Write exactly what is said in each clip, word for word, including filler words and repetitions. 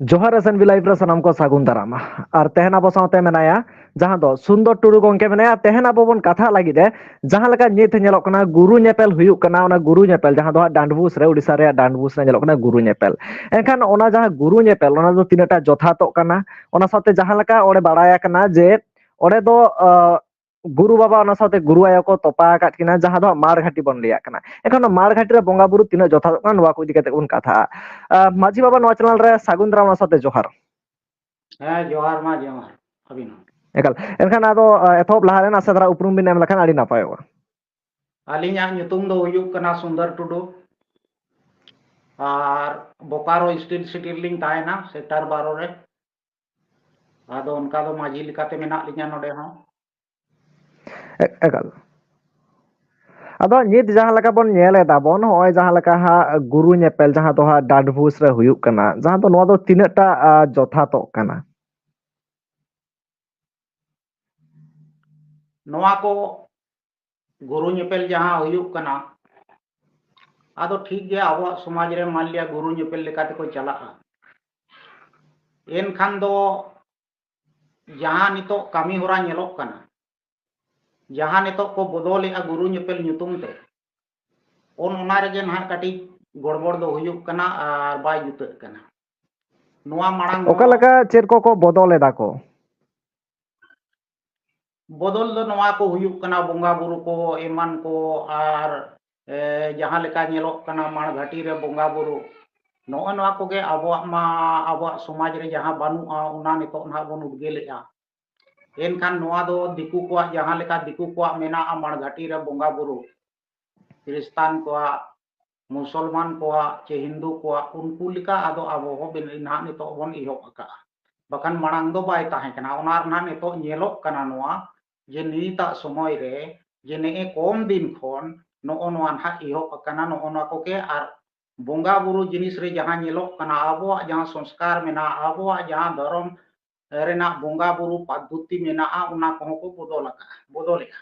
ᱡᱚᱦᱟᱨ, S N B Live ᱨᱮ ᱥᱟᱱᱟᱢ ᱠᱚ ᱥᱟᱹᱜᱩᱱ ᱫᱟᱨᱟᱢ᱾ ᱟᱨ ᱛᱮᱦᱮᱧ ᱟᱵᱚ ᱥᱟᱶᱛᱮ ᱢᱮᱱᱟᱭᱟ ᱡᱟᱦᱟᱸ ᱫᱚ ᱥᱩᱱᱫᱚᱨ ᱴᱩᱰᱩ ᱜᱚᱝᱠᱮ ᱢᱮᱱᱟᱭᱟ᱾ ᱛᱮᱦᱮᱧ ᱟᱵᱚ ᱵᱚᱱ ᱠᱟᱛᱷᱟᱜ ᱞᱟᱹᱜᱤᱫ ᱮ, ᱡᱟᱦᱟᱸ ᱞᱮᱠᱟ ᱱᱤᱛ ᱧᱮᱞᱚᱜ ᱠᱟᱱᱟ ᱜᱩᱨᱩ ᱧᱮᱯᱮᱞ ᱦᱩᱭᱩᱜ ᱠᱟᱱᱟ, ᱚᱱᱟ ᱜᱩᱨᱩ ᱧᱮᱯᱮᱞ ᱡᱟᱦᱟᱸ ᱫᱚ ᱦᱟᱸᱜ ᱰᱟᱸᱰᱵᱩᱥ ᱨᱮ, ᱳᱰᱤᱥᱟ ᱨᱮᱭᱟᱜ ᱰᱟᱸᱰᱵᱩᱥ ᱨᱮ ᱧᱮᱞᱚᱜ ᱠᱟᱱᱟ ᱜᱩᱨᱩ ᱧᱮᱯᱮᱞ᱾ ᱮᱱᱠᱷᱟᱱ ᱚᱱᱟ ᱡᱟᱦᱟᱸ ᱜᱩᱨᱩ ᱧᱮᱯᱮᱞ, ᱚᱱᱟ ᱫᱚ ᱛᱤᱱᱟᱹᱜ ᱴᱟ ᱡᱚᱛᱷᱟᱛᱚᱜ ᱠᱟᱱᱟ, ᱚᱱᱟ ᱥᱟᱶᱛᱮ ᱡᱟᱦᱟᱸ ᱞᱮᱠᱟ ᱚᱸᱰᱮ ᱵᱟᱲᱟᱭ ᱟᱠᱟᱱᱟ ᱡᱮ ᱚᱸᱰᱮ ᱫᱚ, ᱟᱸ, ᱜᱩᱨᱩ ᱵᱟᱵᱟ ᱚᱱᱟ ᱥᱟᱶᱛᱮ ᱜᱩᱨᱩ ᱟᱭᱳ ᱠᱚ ᱛᱚᱯᱟ ᱟᱠᱟᱫ ᱠᱤᱱᱟ, ᱡᱟᱦᱟᱸ ᱫᱚ ᱦᱟᱸᱜ ᱢᱟᱲ ᱜᱷᱟᱴᱤ ᱵᱚᱱ ᱞᱟᱹᱭᱟᱜ ᱠᱟᱱᱟ᱾ ᱮᱱᱠᱷᱟᱱ ᱚᱱᱟ ᱢᱟᱲ ᱜᱷᱟᱴᱤ ᱨᱮ ᱵᱚᱸᱜᱟ ᱵᱩᱨᱩ ᱛᱤᱱᱟᱹᱜ ᱡᱚᱛᱷᱟᱛᱚᱜ ᱠᱟᱱᱟ, ᱱᱚᱣᱟ ᱠᱚ ᱤᱫᱤ ᱠᱟᱛᱮ ᱵᱚᱱ ᱠᱟᱛᱷᱟᱜᱼᱟ᱾ ᱟᱸ, ᱢᱟᱹᱡᱷᱤ ᱵᱟᱵᱟ, ᱱᱚᱣᱟ ᱪᱮᱱᱮᱞ ᱨᱮ ᱥᱟᱹᱜᱩᱱ ᱫᱟᱨᱟᱢ, ᱚᱱᱟ ᱥᱟᱶᱛᱮ ᱡᱚᱦᱟᱨ᱾ ᱦᱮᱸ, ᱡᱚᱦᱟᱨ ᱢᱟ, ᱡᱚᱦᱟᱨ ᱟᱹᱵᱤᱱ ᱦᱚᱸ᱾ ᱮᱠᱟᱞ᱾ ᱮᱱᱠᱷᱟᱱ ᱟᱫᱚ, ᱟᱸ, ᱮᱛᱚᱦᱚᱵ ᱞᱟᱦᱟ ᱨᱮ ᱱᱟᱥᱮ ᱫᱷᱟᱨᱟ ᱩᱯᱨᱩᱢ ᱵᱤᱱ ᱮᱢ ᱞᱮᱠᱷᱟᱱ ᱟᱹᱰᱤ ᱱᱟᱯᱟᱭᱚᱜᱼᱟ᱾ ᱟᱹᱞᱤᱧᱟᱜ ᱧᱩᱛᱩᱢ ᱫᱚ ᱦᱩᱭᱩᱜ ᱠᱟᱱᱟ ᱥᱩᱱᱫᱚᱨ ᱴᱩᱰᱩ, ᱟᱨ ᱵᱳᱠᱟᱨᱳ ᱥᱴᱤᱞ ᱥᱤᱴᱤ ᱨᱮᱞᱤᱧ ᱛᱟᱦᱮᱱᱟ, ᱥᱮᱠᱴᱟᱨ ᱵᱟᱨᱚ ᱨᱮ᱾ ᱟᱫᱚ ᱚᱱᱠᱟ ᱫᱚ ᱢᱟᱹᱡᱷᱤ ᱞᱮᱠᱟᱛᱮ ᱢᱮᱱᱟᱜ ᱞᱤᱧᱟ ᱱᱚᱰᱮ ᱦᱚᱸ᱾ ᱮ-, ᱮᱠᱟᱞ᱾ ᱟᱫᱚ ᱱᱤᱛ ᱡᱟᱦᱟᱸ ᱞᱮᱠᱟ ᱵᱚᱱ ᱧᱮᱞ ᱮᱫᱟ ᱵᱚᱱ, ᱱᱚᱜᱼᱚᱭ ᱡᱟᱦᱟᱸ ᱞᱮᱠᱟ ᱦᱟᱸᱜ ᱜᱩᱨᱩ ᱧᱮᱯᱮᱞ, ᱡᱟᱦᱟᱸ ᱫᱚ ᱦᱟᱸᱜ ᱰᱟᱸᱰᱵᱩᱥ ᱨᱮ ᱦᱩᱭᱩᱜ ᱠᱟᱱᱟ, ᱡᱟᱦᱟᱸ ᱫᱚ ᱱᱚᱣᱟ ᱫᱚ ᱛᱤᱱᱟᱹᱜ ᱴᱟ, ᱟ, ᱡᱚᱛᱷᱟᱛᱚᱜ ᱠᱟᱱᱟ? ᱱᱚᱣᱟ ᱠᱚ ᱜᱩᱨᱩ ᱧᱮᱯᱮᱞ ᱡᱟᱦᱟᱸ ᱦᱩᱭᱩᱜ ᱠᱟᱱᱟ, ᱟᱫᱚ ᱴᱷᱤᱠ ᱜᱮᱭᱟ, ᱟᱵᱚᱣᱟᱜ ᱥᱚᱢᱟᱡᱽ ᱨᱮ ᱢᱟᱱ ᱞᱤᱭᱟ ᱜᱩᱨᱩ ᱧᱮᱯᱮᱞ ᱞᱮᱠᱟ ᱛᱮᱠᱚ ᱪᱟᱞᱟᱜᱼᱟ᱾ ᱮᱱᱠᱷᱟᱱ ᱫᱚ ᱡᱟᱦᱟᱸ ᱱᱤᱛᱚᱜ ᱠᱟᱹᱢᱤ ᱦᱚᱨᱟ ᱧᱮᱞᱚᱜ ᱠᱟᱱᱟ, ᱡᱟᱦᱟᱸ ᱱᱤᱛᱚᱜ ᱠᱚ ᱵᱚᱫᱚᱞᱮᱜᱼᱟ ᱜᱩᱨᱩ ᱧᱮᱯᱮᱞ ᱧᱩᱛᱩᱢ ᱛᱮ, ᱚᱱ ᱚᱱᱟ ᱨᱮᱜᱮ ᱱᱟᱦᱟᱜ ᱠᱟᱹᱴᱤᱡ ᱜᱚᱲᱵᱚᱲ ᱫᱚ ᱦᱩᱭᱩᱜ ᱠᱟᱱᱟ ᱟᱨ ᱵᱟᱭ ᱡᱩᱛᱟᱹᱜ ᱠᱟᱱᱟ᱾ ᱱᱚᱣᱟ ᱢᱟᱲᱟᱝ ᱚᱠᱟ ᱦᱚᱸ ᱞᱮᱠᱟ ᱪᱮᱫ ᱠᱚᱠᱚ ᱵᱚᱫᱚᱞ ᱮᱫᱟ ᱠᱚ? ᱵᱚᱫᱚᱞ ᱫᱚ ᱱᱚᱣᱟ ᱠᱚ ᱦᱩᱭᱩᱜ ᱠᱟᱱᱟ, ᱵᱚᱸᱜᱟ ᱵᱩᱨᱩ ᱠᱚ ᱮᱢᱟᱱ ᱠᱚ, ᱟᱨ, ᱮ, ᱡᱟᱦᱟᱸ ᱞᱮᱠᱟ ᱧᱮᱞᱚᱜ ᱠᱟᱱᱟ ᱢᱟᱲ ᱜᱷᱟᱴᱤ ᱨᱮ ᱵᱚᱸᱜᱟ ᱵᱩᱨᱩ, ᱱᱚᱜᱼᱚ ᱱᱚᱣᱟ ᱠᱚᱜᱮ ᱟᱵᱚᱣᱟᱜ ᱢᱟ, ᱟᱵᱚᱣᱟᱜ ᱥᱚᱢᱟᱡᱽ ᱨᱮ ᱡᱟᱦᱟᱸ ᱵᱟᱹᱱᱩᱜᱼᱟ, ᱚᱱᱟ ᱱᱤᱛᱚᱜ ᱱᱟᱦᱟᱜ ᱵᱚᱱ ᱩᱫᱽᱜᱟᱹᱣ ᱞᱮᱫᱼᱟ᱾ ᱮᱱᱠᱷᱟᱱ ᱱᱚᱣᱟ ᱫᱚ ᱫᱤᱠᱩ ᱠᱚᱣᱟᱜ, ᱡᱟᱦᱟᱸ ᱞᱮᱠᱟ ᱫᱤᱠᱩ ᱠᱚᱣᱟᱜ ᱢᱮᱱᱟᱜᱼᱟ ᱢᱟᱲ ᱜᱷᱟᱴᱤ ᱨᱮ ᱵᱚᱸᱜᱟ ᱵᱩᱨᱩ, ᱠᱷᱨᱤᱥᱴᱟᱱ ᱠᱚᱣᱟᱜ, ᱢᱩᱥᱚᱞᱢᱟᱱ ᱠᱚᱣᱟᱜ ᱪᱮ ᱦᱤᱱᱫᱩ ᱠᱚᱣᱟᱜ, ᱩᱱᱠᱩ ᱞᱮᱠᱟ ᱟᱫᱚ ᱟᱵᱚ ᱦᱚᱸ ᱵᱮᱱ-, ᱱᱟᱦᱟᱜ ᱱᱤᱛᱚᱜ ᱵᱚᱱ ᱮᱦᱚᱵ ᱟᱠᱟᱜᱼᱟ᱾ ᱵᱟᱠᱷᱟᱱ ᱢᱟᱲᱟᱝ ᱫᱚ ᱵᱟᱭ ᱛᱟᱦᱮᱸ ᱠᱟᱱᱟ᱾ ᱚᱱᱟ ᱨᱮᱱᱟᱜ ᱱᱤᱛᱚᱜ ᱧᱮᱞᱚᱜ ᱠᱟᱱᱟ ᱱᱚᱣᱟ, ᱡᱮ ᱱᱤᱛᱟᱜ ᱥᱚᱢᱚᱭ ᱨᱮ, ᱡᱮ ᱱᱮᱜᱼᱮ ᱠᱚᱢ ᱫᱤᱱ ᱠᱷᱚᱱ ᱱᱚᱜᱼᱚ ᱱᱚᱣᱟ ᱱᱟᱦᱟᱜ ᱮᱦᱚᱵ ᱟᱠᱟᱱᱟ, ᱱᱚᱜᱼᱚ ᱱᱚᱣᱟ ᱠᱚᱜᱮ᱾ ᱟᱨ ᱵᱚᱸᱜᱟ ᱵᱩᱨᱩ ᱡᱤᱱᱤᱥ ᱨᱮ ᱡᱟᱦᱟᱸ ᱧᱮᱞᱚᱜ ᱠᱟᱱᱟ, ᱟᱵᱚᱣᱟᱜ ᱡᱟᱦᱟᱸ ᱥᱚᱝᱥᱠᱟᱨ ᱢᱮᱱᱟᱜᱼᱟ, ᱟᱵᱚᱣᱟᱜ ᱡᱟᱦᱟᱸ ᱫᱷᱚᱨᱚᱢ ᱨᱮᱱᱟᱜ ᱵᱚᱸᱜᱟ ᱵᱩᱨᱩ ᱯᱟᱫᱽᱫᱷᱚᱛᱤ ᱢᱮᱱᱟᱜᱼᱟ, ᱚᱱᱟ ᱠᱚᱦᱚᱸ ᱠᱚ ᱵᱚᱫᱚᱞ ᱟᱠᱟᱫᱼᱟ, ᱵᱚᱫᱚᱞᱮᱫᱼᱟ᱾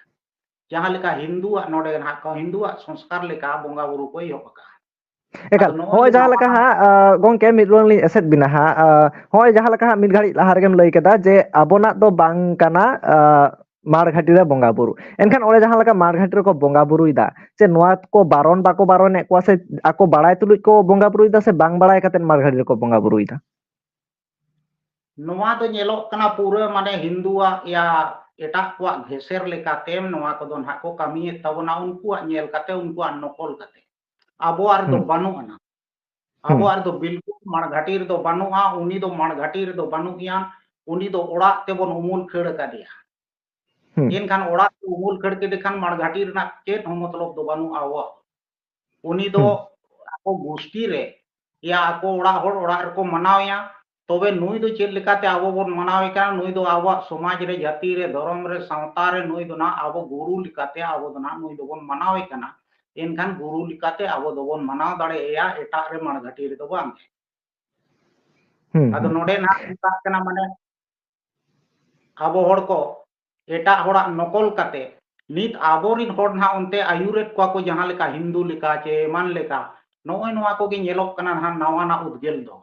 ᱡᱟᱦᱟᱸ ᱞᱮᱠᱟ ᱦᱤᱱᱫᱩᱣᱟᱜ ᱱᱚᱰᱮ ᱱᱟᱦᱟᱜ ᱠᱚ, ᱦᱤᱱᱫᱩᱣᱟᱜ ᱥᱚᱝᱥᱠᱟᱨ ᱞᱮᱠᱟ ᱵᱚᱸᱜᱟ ᱵᱩᱨᱩ ᱠᱚ ᱮᱦᱚᱵ ᱟᱠᱟᱫᱼᱟ᱾ ᱮᱠᱟᱞ, ᱟᱫᱚ ᱱᱚᱜᱼᱚᱭ ᱱᱚᱜᱼᱚᱭ ᱡᱮ ᱡᱟᱦᱟᱸ ᱱᱟᱣᱟ ᱞᱮᱠᱟ ᱱᱟᱜ ᱦᱟᱸᱜ, ᱟᱸ, ᱜᱚᱝᱠᱮ, ᱢᱤᱫ ᱨᱚᱲ ᱞᱤᱧ ᱮᱥᱮᱫ ᱵᱤᱱᱟ ᱦᱟᱸᱜ, ᱟᱸ, ᱱᱚᱜᱼᱚᱭ ᱡᱟᱦᱟᱸ ᱞᱮᱠᱟ ᱦᱟᱸᱜ ᱢᱤᱫ ᱜᱷᱟᱹᱲᱤᱡ ᱞᱟᱦᱟ ᱨᱮᱜᱮᱢ ᱞᱟᱹᱭ ᱠᱮᱫᱟ ᱡᱮ ᱟᱵᱚᱱᱟᱜ ᱫᱚ ᱵᱟᱝ ᱠᱟᱱᱟ, ᱟᱸ, ᱢᱟᱲ ᱜᱷᱟᱹᱴᱤ ᱨᱮ ᱵᱚᱸᱜᱟ ᱵᱩᱨᱩ᱾ ᱮᱱᱠᱷᱟᱱ ᱚᱸᱰᱮ ᱡᱟᱦᱟᱸ ᱞᱮᱠᱟ ᱢᱟᱲ ᱜᱷᱟᱹᱴᱤ ᱨᱮᱠᱚ ᱵᱚᱸᱜᱟ ᱵᱩᱨᱩᱭᱮᱫᱟ, ᱪᱮ ᱱᱚᱣᱟ ᱠᱚ ᱵᱟᱨᱚᱱ ᱵᱟᱠᱚ ᱵᱟᱨᱚᱱᱮᱫ ᱠᱚᱣᱟ, ᱥᱮ ᱟᱠᱚ ᱵᱟᱲᱟᱭ ᱛᱩᱞᱩᱡ ᱠᱚ ᱵᱚᱸᱜᱟ ᱵᱩᱨᱩᱭᱮᱫᱟ, ᱥᱮ ᱵᱟᱝ ᱵᱟᱲᱟᱭ ᱠᱟᱛᱮᱫ ᱢᱟᱲ ᱜᱷᱟᱹᱴᱤ ᱨᱮᱠᱚ ᱵᱚᱸᱜᱟ ᱵᱩᱨᱩᱭᱮᱫᱟ? ᱱᱚᱣᱟ ᱫᱚ ᱧᱮᱞᱚᱜ ᱠᱟᱱᱟ ᱯᱩᱨᱟᱹ ᱢᱟᱱᱮ ᱦᱤᱱᱫᱩᱣᱟᱜ ᱭᱟ ᱮᱴᱟᱜ ᱠᱚᱣᱟᱜ ᱜᱷᱮᱥᱮᱨ ᱞᱮᱠᱟᱛᱮ ᱱᱚᱣᱟ ᱠᱚᱫᱚ ᱱᱟᱦᱟᱜ ᱠᱚ ᱠᱟᱹᱢᱤᱭᱮᱫ ᱛᱟᱵᱚᱱᱟ, ᱩᱱᱠᱩᱣᱟᱜ ᱧᱮᱞ ᱠᱟᱛᱮ, ᱩᱱᱠᱩᱣᱟᱜ ᱱᱚᱠᱚᱞ ᱠᱟᱛᱮ᱾ ᱟᱵᱚᱣᱟᱜ ᱨᱮᱫᱚ ᱦᱩᱸ᱾ ᱵᱟᱹᱱᱩᱜ ᱟᱱᱟ᱾ ᱦᱩᱸ᱾ ᱟᱵᱚᱣᱟᱜ ᱨᱮᱫᱚ ᱵᱤᱞᱠᱩᱞ ᱢᱟᱲᱜᱷᱟᱴᱤ ᱨᱮᱫᱚ ᱵᱟᱹᱱᱩᱜᱼᱟ, ᱩᱱᱤ ᱫᱚ ᱢᱟᱲᱜᱷᱟᱴᱤ ᱨᱮᱫᱚ ᱵᱟᱹᱱᱩᱜ ᱮᱭᱟ, ᱩᱱᱤ ᱫᱚ ᱚᱲᱟᱜ ᱛᱮᱵᱚᱱ ᱩᱢᱩᱞ ᱠᱷᱟᱹᱲ ᱟᱠᱟᱫᱮᱭᱟ᱾ ᱦᱩᱸ᱾ ᱮᱱᱠᱷᱟᱱ ᱚᱲᱟᱜ ᱛᱮ ᱩᱢᱩᱞ ᱠᱷᱟᱹᱲ ᱠᱮᱫᱮ ᱠᱷᱟᱱ ᱢᱟᱲᱜᱷᱟᱴᱤ ᱨᱮᱱᱟᱜ ᱪᱮᱫ ᱦᱚᱸ ᱢᱚᱛᱞᱚᱵ ᱫᱚ ᱵᱟᱹᱱᱩᱜᱼᱟ ᱟᱵᱚᱣᱟᱜ᱾ ᱩᱱᱤ ᱫᱚ ᱦᱩᱸ᱾ ᱟᱠᱚ ᱜᱩᱥᱴᱤ ᱨᱮ ᱭᱟ ᱟᱠᱚ ᱚᱲᱟᱜ ᱦᱚᱲ ᱚᱲᱟᱜ ᱨᱮᱠᱚ ᱢᱟᱱᱟᱣᱮᱭᱟ, ᱛᱚᱵᱮ ᱱᱩᱭ ᱫᱚ ᱪᱮᱫ ᱞᱮᱠᱟᱛᱮ ᱟᱵᱚ ᱵᱚᱱ ᱢᱟᱱᱟᱣᱮ ᱠᱟᱱᱟ? ᱱᱩᱭ ᱫᱚ ᱟᱵᱚᱣᱟᱜ ᱥᱚᱢᱟᱡᱽ ᱨᱮ, ᱡᱟᱹᱛᱤ ᱨᱮ, ᱫᱷᱚᱨᱚᱢ ᱨᱮ, ᱥᱟᱶᱛᱟ ᱨᱮ ᱱᱩᱭ ᱫᱚ ᱱᱟᱦᱟᱜ ᱟᱵᱚ ᱜᱩᱨᱩ ᱞᱮᱠᱟᱛᱮ ᱟᱵᱚ ᱫᱚ ᱱᱟᱦᱟᱜ ᱱᱩᱭ ᱫᱚᱵᱚᱱ ᱢᱟᱱᱟᱣᱮ ᱠᱟᱱᱟ᱾ ᱮᱱᱠᱷᱟᱱ ᱜᱩᱨᱩ ᱞᱮᱠᱟᱛᱮ ᱟᱵᱚ ᱫᱚᱵᱚᱱ ᱢᱟᱱᱟᱣ ᱫᱟᱲᱮᱭᱟᱭᱟ, ᱮᱴᱟᱜ ᱨᱮ ᱢᱟᱲᱜᱷᱟᱴᱤ ᱨᱮᱫᱚ ᱵᱟᱝ᱾ ᱦᱩᱸ, ᱟᱫᱚ ᱦᱩᱸ᱾ ᱱᱚᱰᱮ ᱱᱟᱦᱟᱜ ᱢᱮᱛᱟᱜ ᱠᱟᱱᱟ, ᱢᱟᱱᱮ ᱟᱵᱚ ᱦᱚᱲ ᱠᱚ ᱮᱴᱟᱜ ᱦᱚᱲᱟᱜ ᱱᱚᱠᱚᱞ ᱠᱟᱛᱮ ᱱᱤᱛ ᱟᱵᱚᱨᱤᱱ ᱦᱚᱲ ᱱᱟᱦᱟᱜ ᱚᱱᱛᱮ ᱟᱹᱭᱩᱨᱮᱫ ᱠᱚᱣᱟ ᱠᱚ ᱡᱟᱦᱟᱸ ᱞᱮᱠᱟ ᱦᱤᱱᱫᱩ ᱞᱮᱠᱟ ᱪᱮ ᱮᱢᱟᱱ ᱞᱮᱠᱟ, ᱱᱚᱜᱼᱚᱭ ᱱᱚᱣᱟ ᱠᱚᱜᱮ ᱧᱮᱞᱚᱜ ᱠᱟᱱᱟ ᱱᱟᱦᱟᱜ ᱱᱟᱣᱟᱱᱟᱜ ᱩᱫᱽᱜᱮᱞ ᱫᱚ᱾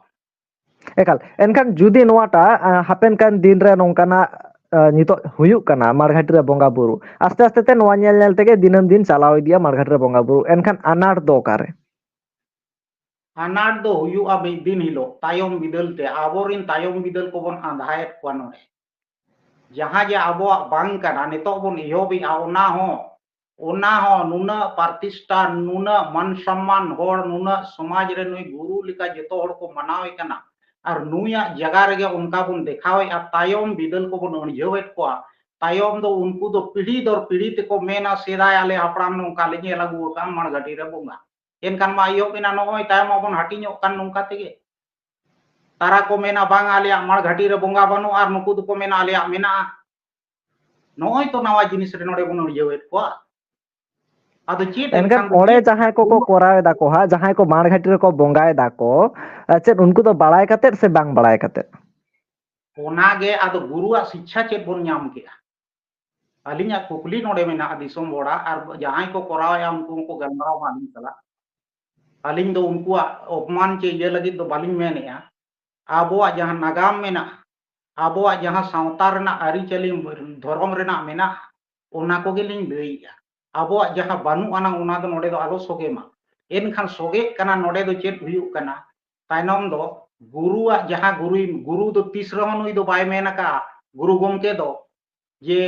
ᱮᱠᱟᱞ᱾ ᱮᱱᱠᱷᱟᱱ ᱡᱩᱫᱤ ᱱᱚᱣᱟᱴᱟᱜ, ᱟᱸ, ᱦᱟᱯᱮᱱ ᱠᱟᱱ ᱫᱤᱱ ᱨᱮ ᱱᱚᱝᱠᱟᱱᱟᱜ, ᱟᱸ, ᱱᱤᱛᱚᱜ ᱦᱩᱭᱩᱜ ᱠᱟᱱᱟ ᱢᱟᱲᱜᱷᱟᱴᱤ ᱨᱮ ᱵᱚᱸᱜᱟ ᱵᱩᱨᱩ, ᱟᱥᱛᱮ ᱟᱥᱛᱮ ᱛᱮ ᱱᱚᱣᱟ ᱧᱮᱞ ᱧᱮᱞ ᱛᱮᱜᱮ ᱫᱤᱱᱟᱹᱢ ᱫᱤᱱ ᱪᱟᱞᱟᱣ ᱤᱫᱤᱜᱼᱟ ᱢᱟᱲᱜᱷᱟᱴᱤ ᱨᱮ ᱵᱚᱸᱜᱟ ᱵᱩᱨᱩ, ᱮᱱᱠᱷᱟᱱ ᱟᱱᱟᱴ ᱫᱚ ᱚᱠᱟᱨᱮ? ᱟᱱᱟᱴ ᱫᱚ ᱦᱩᱭᱩᱜᱼᱟ ᱢᱤᱫ ᱫᱤᱱ ᱦᱤᱞᱳᱜ ᱛᱟᱭᱚᱢ ᱵᱤᱫᱟᱹᱞ ᱛᱮ, ᱟᱵᱚᱨᱤᱱ ᱛᱟᱭᱚᱢ ᱵᱤᱫᱟᱹᱞ ᱠᱚᱵᱚᱱ ᱟᱸᱫᱷᱟᱭᱮᱫ ᱠᱚᱣᱟ ᱱᱚᱰᱮ᱾ ᱡᱟᱦᱟᱸ ᱡᱮ ᱟᱵᱚᱣᱟᱜ ᱵᱟᱝ ᱠᱟᱱᱟ, ᱱᱤᱛᱚᱜ ᱵᱚᱱ ᱮᱦᱚᱵᱮᱜᱼᱟ, ᱚᱱᱟ ᱦᱚᱸ, ᱚᱱᱟ ᱦᱚᱸ ᱱᱩᱱᱟᱹᱜ ᱯᱨᱚᱛᱤᱥᱴᱷᱟᱱ, ᱱᱩᱱᱟᱹᱜ ᱢᱟᱱ ᱥᱚᱢᱢᱟᱱ ᱦᱚᱲ, ᱱᱩᱱᱟᱹᱜ ᱥᱚᱢᱟᱡᱽ ᱨᱮ ᱱᱩᱭ ᱜᱩᱨᱩ ᱞᱮᱠᱟ ᱡᱚᱛᱚ ᱦᱚᱲ ᱠᱚ ᱢᱟᱱᱟᱣᱮ ᱠᱟᱱᱟ, ᱟᱨ ᱱᱩᱭᱟᱜ ᱡᱟᱭᱜᱟ ᱨᱮᱜᱮ ᱚᱱᱠᱟ ᱵᱚᱱ ᱫᱮᱠᱷᱟᱣᱮᱫᱼᱟ, ᱛᱟᱭᱚᱢ ᱵᱤᱫᱟᱹᱞ ᱠᱚᱵᱚᱱ ᱟᱹᱲᱡᱷᱟᱹᱣᱮᱫ ᱠᱚᱣᱟ᱾ ᱛᱟᱭᱚᱢ ᱫᱚ ᱩᱱᱠᱩ ᱫᱚ ᱯᱤᱲᱦᱤ ᱫᱚᱨ ᱯᱤᱲᱦᱤ ᱛᱮᱠᱚ ᱢᱮᱱᱟ, "ᱥᱮᱫᱟᱭ ᱟᱞᱮ ᱦᱟᱯᱲᱟᱢ ᱱᱚᱝᱠᱟ ᱞᱮ ᱧᱮᱞ ᱟᱹᱜᱩ ᱟᱠᱟᱫᱼᱟ ᱢᱟᱲᱜᱷᱟᱴᱤ ᱨᱮ ᱵᱚᱸᱜᱟ᱾" ᱮᱱᱠᱷᱟᱱ ᱢᱟ ᱮᱦᱚᱵ ᱮᱱᱟ, ᱱᱚᱜᱼᱚᱭ ᱛᱟᱭᱚᱢ ᱢᱟᱵᱚᱱ ᱦᱟᱹᱴᱤᱧᱚᱜ ᱠᱟᱱ ᱱᱚᱝᱠᱟ ᱛᱮᱜᱮ᱾ ᱛᱟᱨᱟ ᱠᱚ ᱢᱮᱱᱟ, "ᱵᱟᱝ, ᱟᱞᱮᱭᱟᱜ ᱢᱟᱲᱜᱷᱟᱴᱤ ᱨᱮ ᱵᱚᱸᱜᱟ ᱵᱟᱹᱱᱩᱜᱼᱟ," ᱟᱨ ᱱᱩᱠᱩ ᱫᱚᱠᱚ ᱢᱮᱱᱟ, "ᱟᱞᱮᱭᱟᱜ ᱢᱮᱱᱟᱜᱼᱟ᱾" ᱱᱚᱜᱼᱚᱭ ᱛᱚ ᱱᱟᱣᱟ ᱡᱤᱱᱤᱥ ᱨᱮ ᱱᱚᱰᱮ ᱵᱚᱱ ᱩᱲᱭᱟᱹᱣᱮᱫ ᱠᱚᱣᱟ᱾ ᱟᱫᱚ ᱪᱮᱫ ᱮᱱᱠᱷᱟᱱ ᱮᱱᱠᱷᱟᱱ ᱫᱚ ᱚᱸᱰᱮ ᱪᱮᱫ ᱡᱟᱦᱟᱸᱭ ᱠᱚᱠᱚ ᱠᱚᱨᱟᱣ ᱮᱫᱟ ᱠᱚ ᱦᱟᱸᱜ, ᱡᱟᱦᱟᱸᱭ ᱠᱚ ᱢᱟᱲᱜᱷᱟᱴᱤ ᱨᱮᱠᱚ ᱵᱚᱸᱜᱟᱭᱮᱫᱟ ᱠᱚ, ᱟᱨ ᱪᱮᱫ ᱩᱱᱠᱩ ᱫᱚ ᱵᱟᱲᱟᱭ ᱠᱟᱛᱮᱫ ᱥᱮ ᱵᱟᱝ ᱵᱟᱲᱟᱭ ᱠᱟᱛᱮᱫ? ᱚᱱᱟᱜᱮ ᱟᱫᱚ ᱜᱩᱨᱩᱣᱟᱜ ᱥᱤᱠᱠᱷᱟ ᱪᱮᱫ ᱵᱚᱱ ᱧᱟᱢ ᱠᱮᱫᱟ? ᱟᱹᱞᱤᱧᱟᱜ ᱠᱩᱠᱞᱤ ᱱᱚᱰᱮ ᱢᱮᱱᱟᱜᱼᱟ ᱫᱤᱥᱚᱢ ᱦᱚᱲᱟᱜ, ᱟᱨ ᱡᱟᱦᱟᱸᱭ ᱠᱚ ᱠᱚᱨᱟᱣᱮᱫᱼᱟ ᱩᱱᱠᱩ ᱦᱚᱸᱠᱚ ᱜᱟᱞᱢᱟᱨᱟᱣ ᱢᱟ ᱟᱹᱞᱤᱧ ᱥᱟᱞᱟᱜ᱾ ᱟᱹᱞᱤᱧ ᱫᱚ ᱩᱱᱠᱩᱣᱟᱜ ᱚᱯᱢᱟᱱ ᱪᱮ ᱤᱭᱟᱹ ᱞᱟᱹᱜᱤᱫ ᱫᱚ ᱵᱟᱹᱞᱤᱧ ᱢᱮᱱᱮᱜᱼᱟ᱾ ᱟᱵᱚᱣᱟᱜ ᱡᱟᱦᱟᱸ ᱱᱟᱜᱟᱢ ᱢᱮᱱᱟᱜᱼᱟ, ᱟᱵᱚᱣᱟᱜ ᱡᱟᱦᱟᱸ ᱥᱟᱶᱛᱟ ᱨᱮᱱᱟᱜ ᱟᱹᱨᱤᱪᱟᱹᱞᱤ, ᱫᱷᱚᱨᱚᱢ ᱨᱮᱱᱟᱜ ᱢᱮᱱᱟᱜᱼᱟ, ᱚᱱᱟ ᱠᱚᱜᱮᱞᱤᱧ ᱞᱟᱹᱭᱮᱜᱼᱟ᱾ ᱟᱵᱚᱣᱟᱜ ᱡᱟᱦᱟᱸ ᱵᱟᱹᱱᱩᱜ ᱟᱱᱟᱝ, ᱚᱱᱟ ᱫᱚ ᱱᱚᱰᱮ ᱫᱚ ᱟᱞᱚ ᱥᱚᱜᱮ ᱢᱟ᱾ ᱮᱱᱠᱷᱟᱱ ᱥᱚᱜᱮᱜ ᱠᱟᱱᱟ, ᱱᱚᱰᱮ ᱫᱚ ᱪᱮᱫ ᱦᱩᱭᱩᱜ ᱠᱟᱱᱟ? ᱛᱟᱭᱱᱚᱢ ᱫᱚ ᱜᱩᱨᱩᱣᱟᱜ ᱡᱟᱦᱟᱸ ᱜᱩᱨᱩᱭ, ᱜᱩᱨᱩ ᱫᱚ ᱛᱤᱥ ᱨᱮᱦᱚᱸ ᱱᱩᱭ ᱫᱚ ᱵᱟᱭ ᱢᱮᱱ ᱟᱠᱟᱫᱼᱟ, ᱜᱩᱨᱩ ᱜᱚᱢᱠᱮ ᱫᱚ, ᱡᱮ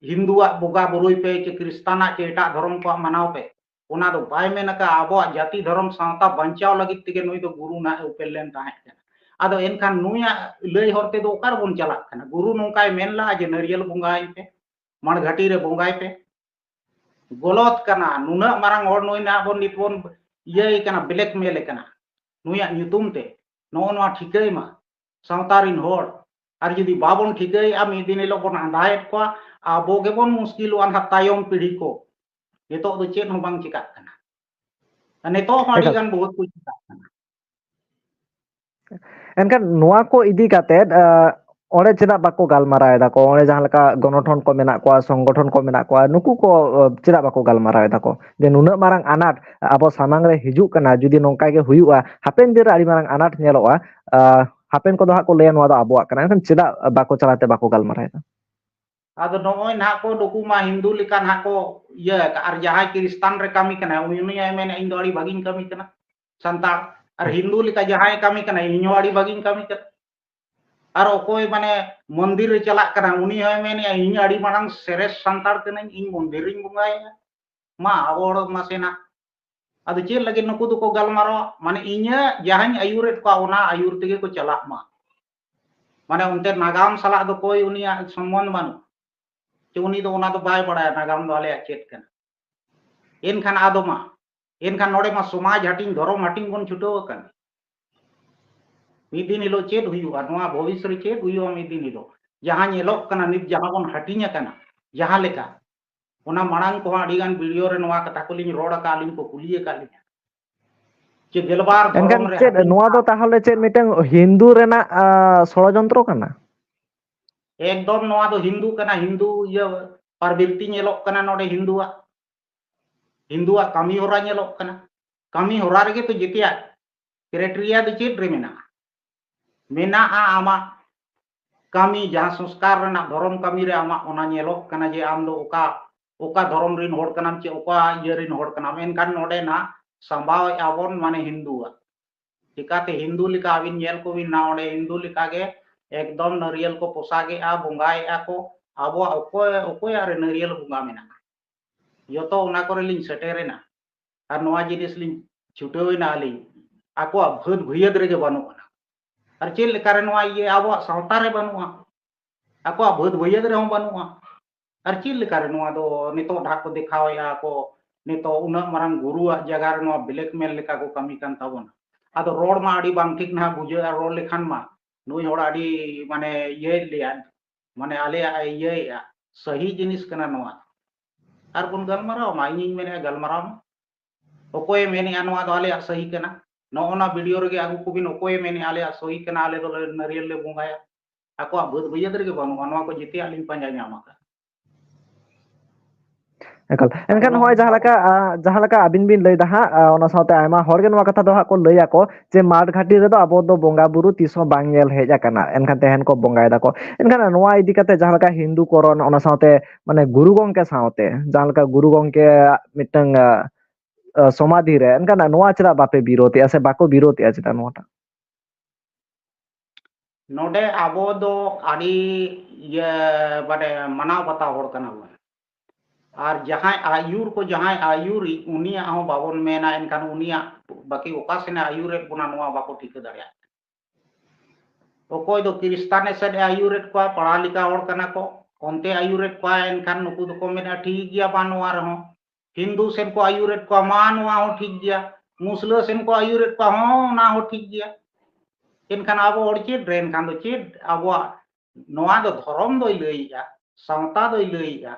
ᱦᱤᱱᱫᱩᱣᱟᱜ ᱵᱚᱸᱜᱟ ᱵᱩᱨᱩᱭ ᱯᱮ ᱪᱮ ᱠᱷᱨᱤᱥᱴᱟᱱᱟᱜ ᱪᱮ ᱮᱴᱟᱜ ᱫᱷᱚᱨᱚᱢ ᱠᱚᱣᱟᱜ ᱢᱟᱱᱟᱣ ᱯᱮ, ᱚᱱᱟ ᱫᱚ ᱵᱟᱭ ᱢᱮᱱ ᱟᱠᱟᱫᱼᱟ᱾ ᱟᱵᱚᱣᱟᱜ ᱡᱟᱹᱛᱤ ᱫᱷᱚᱨᱚᱢ ᱥᱟᱶᱛᱟ ᱵᱟᱧᱪᱟᱣ ᱞᱟᱹᱜᱤᱫ ᱛᱮᱜᱮ ᱱᱩᱭ ᱫᱚ ᱜᱩᱨᱩ ᱱᱟᱜ ᱮ ᱩᱯᱮᱞ ᱞᱮᱱ ᱛᱟᱦᱮᱸᱫ ᱠᱟᱱᱟ᱾ ᱟᱫᱚ ᱮᱱᱠᱷᱟᱱ ᱱᱩᱭᱟᱜ ᱞᱟᱹᱭ ᱦᱚᱨ ᱛᱮᱫᱚ ᱚᱠᱟ ᱨᱮᱵᱚᱱ ᱪᱟᱞᱟᱜ ᱠᱟᱱᱟ? ᱜᱩᱨᱩ ᱱᱚᱝᱠᱟᱭ ᱢᱮᱱ ᱞᱟᱜᱼᱟ ᱡᱮ ᱱᱟᱹᱨᱭᱟᱹᱞ ᱵᱚᱸᱜᱟᱭ ᱯᱮ, ᱢᱟᱲᱜᱷᱟᱴᱤ ᱨᱮ ᱵᱚᱸᱜᱟᱭ ᱯᱮ᱾ ᱜᱚᱞᱚᱛ ᱠᱟᱱᱟ᱾ ᱱᱩᱱᱟᱹᱜ ᱢᱟᱨᱟᱝ ᱦᱚᱲ ᱱᱩᱭ ᱱᱟᱜ ᱵᱚᱱ ᱱᱤᱛ ᱵᱚᱱ ᱤᱭᱟᱹᱭ ᱠᱟᱱᱟ, blackmail ᱮ ᱠᱟᱱᱟ ᱱᱩᱭᱟᱜ ᱧᱩᱛᱩᱢ ᱛᱮ᱾ ᱱᱚᱜᱼᱚ ᱱᱚᱣᱟ ᱴᱷᱤᱠᱟᱹᱭ ᱢᱟ ᱥᱟᱶᱛᱟ ᱨᱤᱱ ᱦᱚᱲ᱾ ᱟᱨ ᱡᱩᱫᱤ ᱵᱟᱵᱚᱱ ᱴᱷᱤᱠᱟᱹᱭᱮᱫᱼᱟ, ᱢᱤᱫ ᱫᱤᱱ ᱦᱤᱞᱳᱜ ᱵᱚᱱ ᱟᱸᱫᱷᱟᱭᱮᱫ ᱠᱚᱣᱟ, ᱟᱵᱚ ᱜᱮᱵᱚᱱ ᱢᱩᱥᱠᱤᱞᱚᱜᱼᱟ ᱱᱟᱦᱟᱜ ᱛᱟᱭᱚᱢ ᱯᱤᱲᱦᱤ ᱠᱚ᱾ ᱱᱤᱛᱚᱜ ᱫᱚ ᱪᱮᱫ ᱦᱚᱸ ᱵᱟᱝ ᱪᱤᱠᱟᱜ ᱠᱟᱱᱟ᱾ ᱱᱤᱛᱚᱜ ᱦᱚᱸ ᱟᱹᱰᱤ ᱮᱠᱟᱞ᱾ ᱜᱟᱱ ᱵᱚᱦᱩᱛ ᱠᱚ ᱪᱤᱠᱟᱜ ᱠᱟᱱᱟ᱾ ᱮᱱᱠᱷᱟᱱ ᱱᱚᱣᱟ ᱠᱚ ᱤᱫᱤ ᱠᱟᱛᱮᱫ, ᱟᱸ, ᱚᱸᱰᱮ ᱪᱮᱫᱟᱜ ᱵᱟᱠᱚ ᱜᱟᱞᱢᱟᱨᱟᱣ ᱮᱫᱟ ᱠᱚ? ᱚᱸᱰᱮ ᱡᱟᱦᱟᱸ ᱞᱮᱠᱟ ᱜᱚᱱᱚᱴᱷᱚᱱ ᱠᱚ ᱢᱮᱱᱟᱜ ᱠᱚᱣᱟ, ᱥᱚᱝᱜᱚᱴᱷᱚᱱ ᱠᱚ ᱢᱮᱱᱟᱜ ᱠᱚᱣᱟ, ᱱᱩᱠᱩ ᱠᱚ, ᱟᱸ, ᱪᱮᱫᱟᱜ ᱵᱟᱠᱚ ᱜᱟᱞᱢᱟᱨᱟᱣ ᱮᱫᱟ ᱠᱚ? ᱡᱮ ᱱᱩᱱᱟᱹᱜ ᱢᱟᱨᱟᱝ ᱟᱱᱟᱴ ᱟᱵᱚ ᱥᱟᱢᱟᱝ ᱨᱮ ᱦᱤᱡᱩᱜ ᱠᱟᱱᱟ, ᱡᱩᱫᱤ ᱱᱚᱝᱠᱟ ᱜᱮ ᱦᱩᱭᱩᱜᱼᱟ, ᱦᱟᱯᱮᱱ ᱫᱤᱱ ᱨᱮ ᱟᱹᱰᱤ ᱢᱟᱨᱟᱝ ᱟᱱᱟᱴ ᱧᱮᱞᱚᱜᱼᱟ᱾ ᱟᱸ, ᱦᱟᱯᱮᱱ ᱠᱚᱫᱚ ᱦᱟᱸᱜ ᱠᱚ ᱞᱟᱹᱭᱟ ᱱᱚᱣᱟ ᱫᱚ ᱟᱵᱚᱣᱟᱜ ᱠᱟᱱᱟ, ᱮᱱᱠᱷᱟᱱ ᱪᱮᱫᱟᱜ ᱵᱟᱠᱚ ᱪᱟᱞᱟᱣ ᱛᱮ ᱵᱟᱠᱚ ᱜᱟᱞᱢᱟᱨᱟᱣ ᱮᱫᱟ? ᱟᱫᱚ ᱱᱚᱜᱼᱚᱭ ᱱᱟᱦᱟᱜ ᱠᱚ ᱱᱩᱠᱩ ᱢᱟ ᱦᱤᱱᱫᱩ ᱞᱮᱠᱟ ᱱᱟᱦᱟᱜ ᱠᱚ ᱤᱭᱟᱹ ᱟᱠᱟᱫ, ᱟᱨ ᱡᱟᱦᱟᱸᱭ ᱠᱷᱨᱤᱥᱴᱟᱱ ᱨᱮ ᱠᱟᱹᱢᱤ ᱠᱟᱱᱟᱭ, ᱩᱱᱤ, ᱩᱱᱤ ᱦᱚᱸᱭ ᱢᱮᱱᱟ, "ᱤᱧ ᱫᱚ ᱟᱹᱰᱤ ᱵᱷᱟᱹᱜᱤᱧ ᱠᱟᱹᱢᱤ ᱠᱟᱱᱟ ᱥᱟᱱᱛᱟᱲ", ᱟᱨ ᱦᱤᱱᱫᱩ ᱞᱮᱠᱟ ᱡᱟᱦᱟᱸᱭ ᱠᱟᱹᱢᱤ ᱠᱟᱱᱟᱭ, "ᱤᱧ ᱦᱚᱸ ᱟᱹᱰᱤ ᱵᱷᱟᱹᱜᱤᱧ ᱠᱟᱹᱢᱤ ᱠᱟᱱᱟ", ᱟᱨ ᱚᱠᱚᱭ ᱢᱟᱱᱮ ᱢᱚᱱᱫᱤᱨ ᱨᱮ ᱪᱟᱞᱟᱜ ᱠᱟᱱᱟ, ᱩᱱᱤ ᱦᱚᱸᱭ ᱢᱮᱱᱮᱜᱼᱟ, "ᱤᱧ ᱟᱹᱰᱤ ᱢᱟᱨᱟᱝ ᱥᱚᱨᱮᱥ ᱥᱟᱱᱛᱟᱲ ᱠᱟᱹᱱᱟᱹᱧ, ᱤᱧ ᱢᱚᱱᱫᱤᱨ ᱨᱤᱧ ᱵᱚᱸᱜᱟᱭᱟ", ᱢᱟ ᱟᱵᱚ ᱦᱚᱲ ᱢᱟᱥᱮᱱᱟᱜ᱾ ᱟᱫᱚ ᱪᱮᱫ ᱞᱟᱹᱜᱤᱫ ᱱᱩᱠᱩ ᱫᱚᱠᱚ ᱜᱟᱞᱢᱟᱨᱟᱣᱟ? ᱢᱟᱱᱮ ᱤᱧᱟᱹᱜ ᱡᱟᱦᱟᱸᱧ ᱟᱹᱭᱩᱨᱮᱫ ᱠᱚᱣᱟ, ᱚᱱᱟ ᱟᱹᱭᱩᱨ ᱛᱮᱜᱮ ᱠᱚ ᱪᱟᱞᱟᱜ ᱢᱟ᱾ ᱢᱟᱱᱮ ᱚᱱᱛᱮ ᱱᱟᱜᱟᱢ ᱥᱟᱞᱟᱜ ᱫᱚ ᱠᱚᱭ ᱩᱱᱤᱭᱟᱜ ᱥᱚᱢᱵᱚᱱᱫᱷ ᱵᱟᱹᱱᱩᱜ, ᱪᱮ ᱩᱱᱤ ᱫᱚ ᱚᱱᱟ ᱫᱚ ᱵᱟᱭ ᱵᱟᱲᱟᱭᱟ ᱱᱟᱜᱟᱢ ᱫᱚ ᱟᱞᱮᱭᱟᱜ ᱪᱮᱫ ᱠᱟᱱᱟ᱾ ᱮᱱᱠᱷᱟᱱ ᱟᱫᱚ ᱢᱟ, ᱮᱱᱠᱷᱟᱱ ᱱᱚᱰᱮ ᱢᱟ ᱥᱚᱢᱟᱡᱽ ᱦᱟᱹᱴᱤᱧ, ᱫᱷᱚᱨᱚᱢ ᱦᱟᱹᱴᱤᱧ ᱵᱚᱱ ᱪᱷᱩᱴᱟᱹᱣ ᱟᱠᱟᱱ᱾ ᱢᱤᱫ ᱫᱤᱱ ᱦᱤᱞᱳᱜ ᱪᱮᱫ ᱦᱩᱭᱩᱜᱼᱟ? ᱱᱚᱣᱟ ᱵᱷᱚᱵᱤᱥ ᱨᱮ ᱪᱮᱫ ᱦᱩᱭᱩᱜᱼᱟ ᱢᱤᱫ ᱫᱤᱱ ᱦᱤᱞᱳᱜ? ᱡᱟᱦᱟᱸ ᱧᱮᱞᱚᱜ ᱠᱟᱱᱟ ᱱᱤᱛ, ᱡᱟᱦᱟᱸ ᱵᱚᱱ ᱦᱟᱹᱴᱤᱧ ᱟᱠᱟᱱᱟ, ᱡᱟᱦᱟᱸ ᱞᱮᱠᱟ, ᱚᱱᱟ ᱢᱟᱲᱟᱝ ᱠᱚᱦᱚᱸ ᱟᱹᱰᱤ ᱜᱟᱱ video ᱨᱮ ᱱᱚᱣᱟ ᱠᱟᱛᱷᱟ ᱠᱚᱞᱤᱧ ᱨᱚᱲ ᱟᱠᱟᱫ, ᱟᱹᱞᱤᱧ ᱠᱚ ᱠᱩᱞᱤ ᱟᱠᱟᱫ ᱞᱤᱧᱟ᱾ ᱪᱮ ᱜᱮᱞᱵᱟᱨ ᱮᱱᱠᱷᱟᱱ ᱫᱷᱚᱨᱚᱢ ᱨᱮ ᱪᱮᱫ ᱦᱟᱹᱴᱤᱧ ᱱᱚᱣᱟ ᱫᱚ ᱛᱟᱦᱚᱞᱮ ᱪᱮᱫ ᱢᱤᱫᱴᱟᱝ ᱦᱤᱱᱫᱩ ᱨᱮᱱᱟᱜ, ᱟᱸ, ᱥᱚᱲᱚᱡᱚᱱᱛᱨᱚ ᱠᱟᱱᱟ? ᱮᱠᱫᱚᱢ ᱱᱚᱣᱟ ᱫᱚ ᱦᱤᱱᱫᱩ ᱠᱟᱱᱟ, ᱦᱤᱱᱫᱩ ᱤᱭᱟᱹ ᱯᱨᱚᱵᱨᱤᱛᱛᱤ ᱧᱮᱞᱚᱜ ᱠᱟᱱᱟ ᱱᱚᱰᱮ, ᱦᱤᱱᱫᱩᱣᱟᱜ, ᱦᱤᱱᱫᱩᱣᱟᱜ ᱠᱟᱹᱢᱤ ᱦᱚᱨᱟ ᱧᱮᱞᱚᱜ ᱠᱟᱱᱟ᱾ ᱠᱟᱹᱢᱤ ᱦᱚᱨᱟ ᱨᱮᱜᱮ ᱛᱚ ᱡᱮᱛᱮᱭᱟᱜ ᱠᱨᱟᱭᱴᱮᱨᱤᱭᱟ ᱫᱚ ᱪᱮᱫ ᱨᱮ ᱢᱮᱱᱟᱜᱼᱟ? ᱢᱮᱱᱟᱜᱼᱟ ᱟᱢᱟᱜ ᱠᱟᱹᱢᱤ, ᱡᱟᱦᱟᱸ ᱥᱚᱝᱥᱠᱟᱨ ᱨᱮᱱᱟᱜ ᱫᱷᱚᱨᱚᱢ ᱠᱟᱹᱢᱤ ᱨᱮ ᱟᱢᱟᱜ ᱚᱱᱟ ᱧᱮᱞᱚᱜ ᱠᱟᱱᱟ ᱡᱮ ᱟᱢ ᱫᱚ ᱚᱠᱟ, ᱚᱠᱟ ᱫᱷᱚᱨᱚᱢ ᱨᱮᱱ ᱦᱚᱲ ᱠᱟᱱᱟᱢ, ᱪᱮ ᱚᱠᱟ ᱤᱭᱟᱹ ᱨᱮᱱ ᱦᱚᱲ ᱠᱟᱱᱟᱢ᱾ ᱮᱱᱠᱷᱟᱱ ᱱᱚᱰᱮ ᱱᱟᱜ ᱥᱟᱢᱵᱟᱣᱮᱫᱼᱟ ᱵᱚᱱ ᱢᱟᱱᱮ ᱦᱤᱱᱫᱩᱣᱟᱜ᱾ ᱪᱤᱠᱟᱛᱮ ᱦᱤᱱᱫᱩ ᱞᱮᱠᱟ ᱟᱹᱵᱤᱱ ᱧᱮᱞ ᱠᱚᱵᱤᱱ ᱱᱟ, ᱚᱸᱰᱮ ᱦᱤᱱᱫᱩ ᱞᱮᱠᱟᱜᱮ ᱮᱠᱫᱚᱢ ᱱᱟᱹᱨᱤᱭᱮᱞ ᱠᱚ ᱯᱚᱥᱟᱜᱮᱜᱼᱟ, ᱵᱚᱸᱜᱟᱭᱮᱜᱼᱟ ᱠᱚ᱾ ᱟᱵᱚᱣᱟᱜ ᱚᱠᱚᱭ, ᱚᱠᱚᱭᱟᱜ ᱨᱮ ᱱᱟᱹᱨᱤᱭᱮᱞ ᱵᱚᱸᱜᱟ ᱢᱮᱱᱟᱜᱼᱟ? ᱡᱚᱛᱚ ᱚᱱᱟ ᱠᱚᱨᱮ ᱞᱤᱧ ᱥᱮᱴᱮᱨᱮᱱᱟ᱾ ᱟᱨ ᱱᱚᱣᱟ ᱡᱤᱱᱤᱥ ᱞᱤᱧ ᱪᱷᱩᱴᱟᱹᱣᱮᱱᱟ ᱟᱹᱞᱤᱧ, ᱟᱠᱚᱣᱟᱜ ᱵᱷᱟᱹᱫ ᱵᱷᱟᱹᱭᱟᱹᱫ ᱨᱮᱜᱮ ᱵᱟᱹᱱᱩᱜ ᱟᱱᱟ᱾ ᱟᱨ ᱪᱮᱫ ᱞᱮᱠᱟᱨᱮ ᱱᱚᱣᱟ ᱤᱭᱟᱹ ᱟᱵᱚᱣᱟᱜ ᱥᱟᱶᱛᱟ ᱨᱮ ᱵᱟᱹᱱᱩᱜᱼᱟ, ᱟᱠᱚᱣᱟᱜ ᱵᱷᱟᱹᱫ ᱵᱷᱟᱹᱭᱟᱹᱫ ᱨᱮᱦᱚᱸ ᱵᱟᱹᱱᱩᱜᱼᱟ? ᱟᱨ ᱪᱮᱫ ᱞᱮᱠᱟᱨᱮ ᱱᱚᱣᱟ ᱫᱚ ᱱᱤᱛᱚᱜ ᱰᱷᱟᱠ ᱠᱚ ᱫᱮᱠᱷᱟᱣᱮᱫᱼᱟ ᱠᱚ, ᱱᱤᱛᱚᱜ ᱩᱱᱟᱹᱜ ᱢᱟᱨᱟᱝ ᱜᱩᱨᱩᱣᱟᱜ ᱡᱟᱭᱜᱟ ᱨᱮ ᱱᱚᱣᱟ blackmail ᱞᱮᱠᱟ ᱠᱚ ᱠᱟᱹᱢᱤ ᱠᱟᱱ ᱛᱟᱵᱚᱱᱟ? ᱟᱫᱚ ᱨᱚᱲ ᱢᱟ ᱟᱹᱰᱤ ᱵᱟᱝ ᱴᱷᱤᱠ ᱱᱟᱦᱟᱜ ᱵᱩᱡᱷᱟᱹᱜᱼᱟ, ᱨᱚᱲ ᱞᱮᱠᱷᱟᱱ ᱢᱟ ᱱᱩᱭ ᱦᱚᱲ ᱟᱹᱰᱤ ᱢᱟᱱᱮ ᱤᱭᱟᱹᱭᱮᱫ ᱞᱮᱭᱟ, ᱢᱟᱱᱮ ᱟᱞᱮᱭᱟᱜ ᱮ ᱤᱭᱟᱹᱭᱮᱫᱼᱟ, ᱥᱟᱹᱦᱤ ᱡᱤᱱᱤᱥ ᱠᱟᱱᱟ ᱱᱚᱣᱟ᱾ ᱟᱨ ᱵᱚᱱ ᱜᱟᱞᱢᱟᱨᱟᱣ ᱢᱟ, ᱤᱧᱤᱧ ᱢᱮᱱᱮᱫᱼᱟ ᱜᱟᱞᱢᱟᱨᱟᱣ ᱢᱟ᱾ ᱚᱠᱚᱭᱮ ᱢᱮᱱᱮᱫᱼᱟ ᱱᱚᱣᱟ ᱫᱚ ᱟᱞᱮᱭᱟᱜ ᱥᱟᱹᱦᱤ ᱠᱟᱱᱟ? ᱱᱚᱜᱼᱚ ᱱᱟ ᱵᱷᱤᱰᱤᱭᱳ ᱨᱮᱜᱮ ᱟᱹᱜᱩ ᱠᱚᱵᱤᱱ, ᱚᱠᱚᱭᱮ ᱢᱮᱱᱮᱫᱼᱟ ᱟᱞᱮᱭᱟᱜ ᱥᱟᱹᱦᱤ ᱠᱟᱱᱟ, ᱟᱞᱮ ᱫᱚ ᱱᱟᱹᱨᱤᱭᱮᱞ ᱞᱮ ᱵᱚᱸᱜᱟᱭᱟ? ᱟᱠᱚᱣᱟᱜ ᱵᱟᱹᱫ ᱵᱟᱹᱭᱦᱟᱹᱲ ᱨᱮᱜᱮ ᱵᱟᱹᱱᱩᱜᱼᱟ, ᱱᱚᱣᱟ ᱠᱚ ᱡᱮᱛᱮᱭᱟᱜ ᱞᱤᱧ ᱯᱟᱸᱡᱟ ᱧᱟᱢ ᱟᱠᱟᱫ᱾ ᱮᱠᱟᱞ᱾ ᱮᱱᱠᱷᱟᱱ ᱱᱚᱜᱼᱚᱭ ᱡᱟᱦᱟᱸ ᱞᱮᱠᱟ, ᱟ, ᱡᱟᱦᱟᱸ ᱞᱮᱠᱟ ᱟᱹᱵᱤᱱ ᱵᱤᱱ ᱞᱟᱹᱭ ᱮᱫᱟ ᱦᱟᱸᱜ, ᱟ, ᱚᱱᱟ ᱥᱟᱶᱛᱮ ᱟᱭᱢᱟ ᱦᱚᱲ ᱜᱮ ᱱᱚᱣᱟ ᱠᱟᱛᱷᱟ ᱫᱚ ᱦᱟᱸᱜ ᱠᱚ ᱞᱟᱹᱭ ᱟᱠᱚ ᱡᱮ ᱢᱟᱴ ᱜᱷᱟᱴᱤ ᱨᱮᱫᱚ ᱟᱵᱚ ᱫᱚ ᱵᱚᱸᱜᱟ ᱵᱩᱨᱩ ᱛᱤᱥ ᱦᱚᱸ ᱵᱟᱝ ᱧᱮᱞ ᱦᱮᱡ ᱟᱠᱟᱱᱟ, ᱮᱱᱠᱷᱟᱱ ᱛᱮᱦᱮᱧ ᱠᱚ ᱵᱚᱸᱜᱟᱭ ᱫᱟᱠᱚ᱾ ᱮᱱᱠᱷᱟᱱ ᱱᱚᱣᱟ ᱤᱫᱤ ᱠᱟᱛᱮ ᱡᱟᱦᱟᱸ ᱞᱮᱠᱟ ᱦᱤᱱᱫᱩ ᱠᱚᱨᱚᱱ, ᱚᱱᱟ ᱥᱟᱶᱛᱮ ᱢᱟᱱᱮ ᱜᱩᱨᱩ ᱜᱚᱢᱠᱮ ᱥᱟᱶᱛᱮ ᱡᱟᱦᱟᱸ ᱞᱮᱠᱟ ᱜᱩᱨᱩ ᱜᱚᱢᱠᱮᱭᱟᱜ ᱢᱤᱫᱴᱟᱝ, ᱟ, ᱟ, ᱥᱚᱢᱟᱫᱷᱤ ᱨᱮ, ᱮᱱᱠᱷᱟᱱ ᱱᱚᱣᱟ ᱪᱮᱫᱟᱜ ᱵᱟᱯᱮ ᱵᱤᱨᱳᱫᱮᱜᱼᱟ ᱥᱮ ᱵᱟᱠᱚ ᱵᱤᱨᱳᱫᱮᱜᱼᱟ ᱪᱮᱫᱟᱜ ᱱᱚᱣᱟᱴᱟᱜ? ᱱᱚᱰᱮ ᱟᱵᱚ ᱫᱚ ᱟᱹᱰᱤ ᱤᱭᱟᱹ ᱢᱟᱱᱮ ᱢᱟᱱᱟᱣ ᱵᱟᱛᱟᱣ ᱦᱚᱲ ᱠᱟᱱᱟ ᱵᱚᱱ᱾ ᱟᱨ ᱡᱟᱦᱟᱸᱭ ᱟᱹᱭᱩᱨ ᱠᱚ, ᱡᱟᱦᱟᱸᱭ ᱟᱹᱭᱩᱨᱤᱡ, ᱩᱱᱤᱭᱟᱜ ᱦᱚᱸ ᱵᱟᱵᱚᱱ ᱢᱮᱱᱟ, ᱮᱱᱠᱷᱟᱱ ᱩᱱᱤᱭᱟᱜ ᱵᱟᱹᱠᱤ ᱚᱠᱟ ᱥᱮᱱᱮ ᱟᱹᱭᱩᱨᱮᱫ ᱵᱚᱱᱟ ᱱᱚᱣᱟ ᱵᱟᱠᱚ ᱴᱷᱤᱠᱟᱹ ᱫᱟᱲᱮᱭᱟᱜ᱾ ᱚᱠᱚᱭ ᱫᱚ ᱠᱨᱤᱥᱛᱟᱱ ᱥᱮᱫ ᱮ ᱟᱹᱭᱩᱨᱮᱫ ᱠᱚᱣᱟ, ᱯᱟᱲᱦᱟᱣ ᱞᱮᱠᱟ ᱦᱚᱲ ᱠᱟᱱᱟ ᱠᱚ, ᱚᱱᱛᱮ ᱟᱹᱭᱩᱨᱮᱫ ᱠᱚᱣᱟ, ᱮᱱᱠᱷᱟᱱ ᱱᱩᱠᱩ ᱫᱚᱠᱚ ᱢᱮᱱᱟ ᱴᱷᱤᱠ ᱜᱮᱭᱟ, ᱵᱟᱝ ᱱᱚᱣᱟ ᱨᱮᱦᱚᱸ᱾ ᱦᱤᱱᱫᱩ ᱥᱮᱱ ᱠᱚ ᱟᱹᱭᱩᱨᱮᱫ ᱠᱚᱣᱟ, ᱢᱟ ᱱᱚᱣᱟ ᱦᱚᱸ ᱴᱷᱤᱠ ᱜᱮᱭᱟ, ᱢᱩᱥᱞᱟᱹ ᱥᱮᱱ ᱠᱚ ᱟᱹᱭᱩᱨᱮᱫ ᱠᱚᱣᱟ, ᱦᱚᱸ ᱚᱱᱟ ᱦᱚᱸ ᱴᱷᱤᱠ ᱜᱮᱭᱟ᱾ ᱮᱱᱠᱷᱟᱱ ᱟᱵᱚ ᱦᱚᱲ ᱪᱮᱫ ᱨᱮ, ᱮᱱᱠᱷᱟᱱ ᱫᱚ ᱪᱮᱫ ᱟᱵᱚᱣᱟᱜ ᱱᱚᱣᱟ ᱫᱚ ᱫᱷᱚᱨᱚᱢ ᱫᱚᱭ ᱞᱟᱹᱭᱮᱜᱼᱟ, ᱥᱟᱶᱛᱟ ᱫᱚᱭ ᱞᱟᱹᱭᱮᱜᱼᱟ,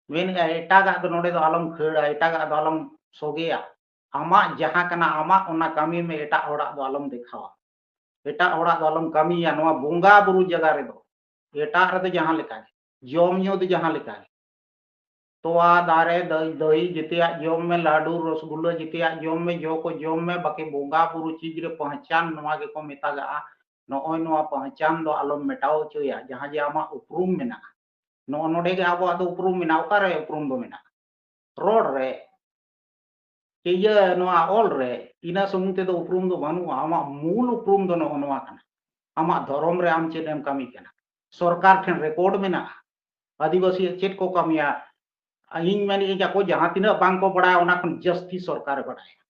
ᱢᱮᱱᱮᱜᱼᱟ ᱮᱴᱟᱜᱟᱜ ᱫᱚ ᱱᱚᱰᱮ ᱫᱚ ᱟᱞᱚᱢ ᱠᱷᱟᱹᱲᱟ, ᱮᱴᱟᱜᱟᱜ ᱫᱚ ᱟᱞᱚᱢ ᱥᱚᱜᱮᱭᱟ, ᱟᱢᱟᱜ ᱡᱟᱦᱟᱸ ᱠᱟᱱᱟ ᱟᱢᱟᱜ ᱚᱱᱟ ᱠᱟᱹᱢᱤ ᱢᱮ, ᱮᱴᱟᱜ ᱦᱚᱲᱟᱜ ᱫᱚ ᱟᱞᱚᱢ ᱫᱮᱠᱷᱟᱣᱟ, ᱮᱴᱟᱜ ᱦᱚᱲᱟᱜ ᱫᱚ ᱟᱞᱚᱢ ᱠᱟᱹᱢᱤᱭᱟ᱾ ᱱᱚᱣᱟ ᱵᱚᱸᱜᱟ ᱵᱩᱨᱩ ᱡᱟᱭᱜᱟ ᱨᱮᱫᱚ, ᱮᱴᱟᱜ ᱨᱮᱫᱚ ᱡᱟᱦᱟᱸ ᱞᱮᱠᱟ ᱜᱮ, ᱡᱚᱢ ᱧᱩ ᱫᱚ ᱡᱟᱦᱟᱸ ᱞᱮᱠᱟ ᱜᱮ, ᱛᱚᱣᱟ, ᱫᱟᱨᱮ, ᱫᱟᱹᱭ, ᱫᱟᱹᱭ, ᱡᱮᱛᱮᱭᱟᱜ ᱡᱚᱢ ᱢᱮ, ᱞᱟᱹᱰᱩ, ᱨᱚᱥᱜᱩᱞᱟᱹ, ᱡᱮᱛᱮᱭᱟᱜ ᱡᱚᱢ ᱢᱮ, ᱡᱚ ᱠᱚ ᱡᱚᱢ ᱢᱮ, ᱵᱟᱠᱤ ᱵᱚᱸᱜᱟ ᱵᱩᱨᱩ ᱪᱤᱡᱽ ᱨᱮ ᱯᱚᱦᱪᱟᱱ ᱱᱚᱣᱟ ᱜᱮᱠᱚ ᱢᱮᱛᱟᱜᱟᱜᱼᱟ᱾ ᱱᱚᱜᱼᱚᱭ ᱱᱚᱣᱟ ᱯᱚᱦᱪᱟᱱ ᱫᱚ ᱟᱞᱚᱢ ᱢᱮᱴᱟᱣ ᱦᱚᱪᱚᱭᱟ, ᱡᱟᱦᱟᱸ ᱡᱮ ᱟᱢᱟᱜ ᱩᱯᱨᱩᱢ ᱢᱮᱱᱟᱜᱼᱟ᱾ ᱱᱚᱜᱼᱚ ᱱᱚᱰᱮ ᱜᱮ ᱟᱵᱚᱣᱟᱜ ᱫᱚ ᱩᱯᱨᱩᱢ ᱢᱮᱱᱟᱜᱼᱟ᱾ ᱚᱠᱟᱨᱮ ᱩᱯᱨᱩᱢ ᱫᱚ ᱢᱮᱱᱟᱜᱼᱟ? ᱨᱚᱲ ᱨᱮ, ᱪᱮ ᱤᱭᱟᱹ ᱱᱚᱣᱟ ᱚᱞ ᱨᱮ, ᱤᱱᱟᱹ ᱥᱩᱢᱩᱝ ᱛᱮᱫᱚ ᱩᱯᱨᱩᱢ ᱫᱚ ᱵᱟᱹᱱᱩᱜᱼᱟ᱾ ᱟᱢᱟᱜ ᱢᱩᱞ ᱩᱯᱨᱩᱢ ᱫᱚ ᱱᱚᱜᱼᱚ ᱱᱚᱣᱟ ᱠᱟᱱᱟ, ᱟᱢᱟᱜ ᱫᱷᱚᱨᱚᱢ ᱨᱮ ᱟᱢ ᱪᱮᱫ ᱮᱢ ᱠᱟᱹᱢᱤ ᱠᱟᱱᱟ, ᱥᱚᱨᱠᱟᱨ ᱴᱷᱮᱱ ᱨᱮᱠᱚᱨᱰ ᱢᱮᱱᱟᱜᱼᱟ, ᱟᱹᱫᱤᱵᱟᱹᱥᱤᱭᱟᱜ ᱪᱮᱫ ᱠᱚ ᱠᱟᱹᱢᱤᱭᱟ, ᱤᱧ ᱢᱮᱱᱮᱫ ᱟᱹᱧ ᱟᱠᱚ ᱡᱟᱦᱟᱸ ᱛᱤᱱᱟᱹᱜ ᱵᱟᱝ ᱠᱚ ᱵᱟᱲᱟᱭᱟ ᱚᱱᱟ ᱠᱷᱚᱱ ᱡᱟᱹᱥᱛᱤ ᱥᱚᱨᱠᱟᱨᱮ ᱵᱟᱲᱟᱭᱟ᱾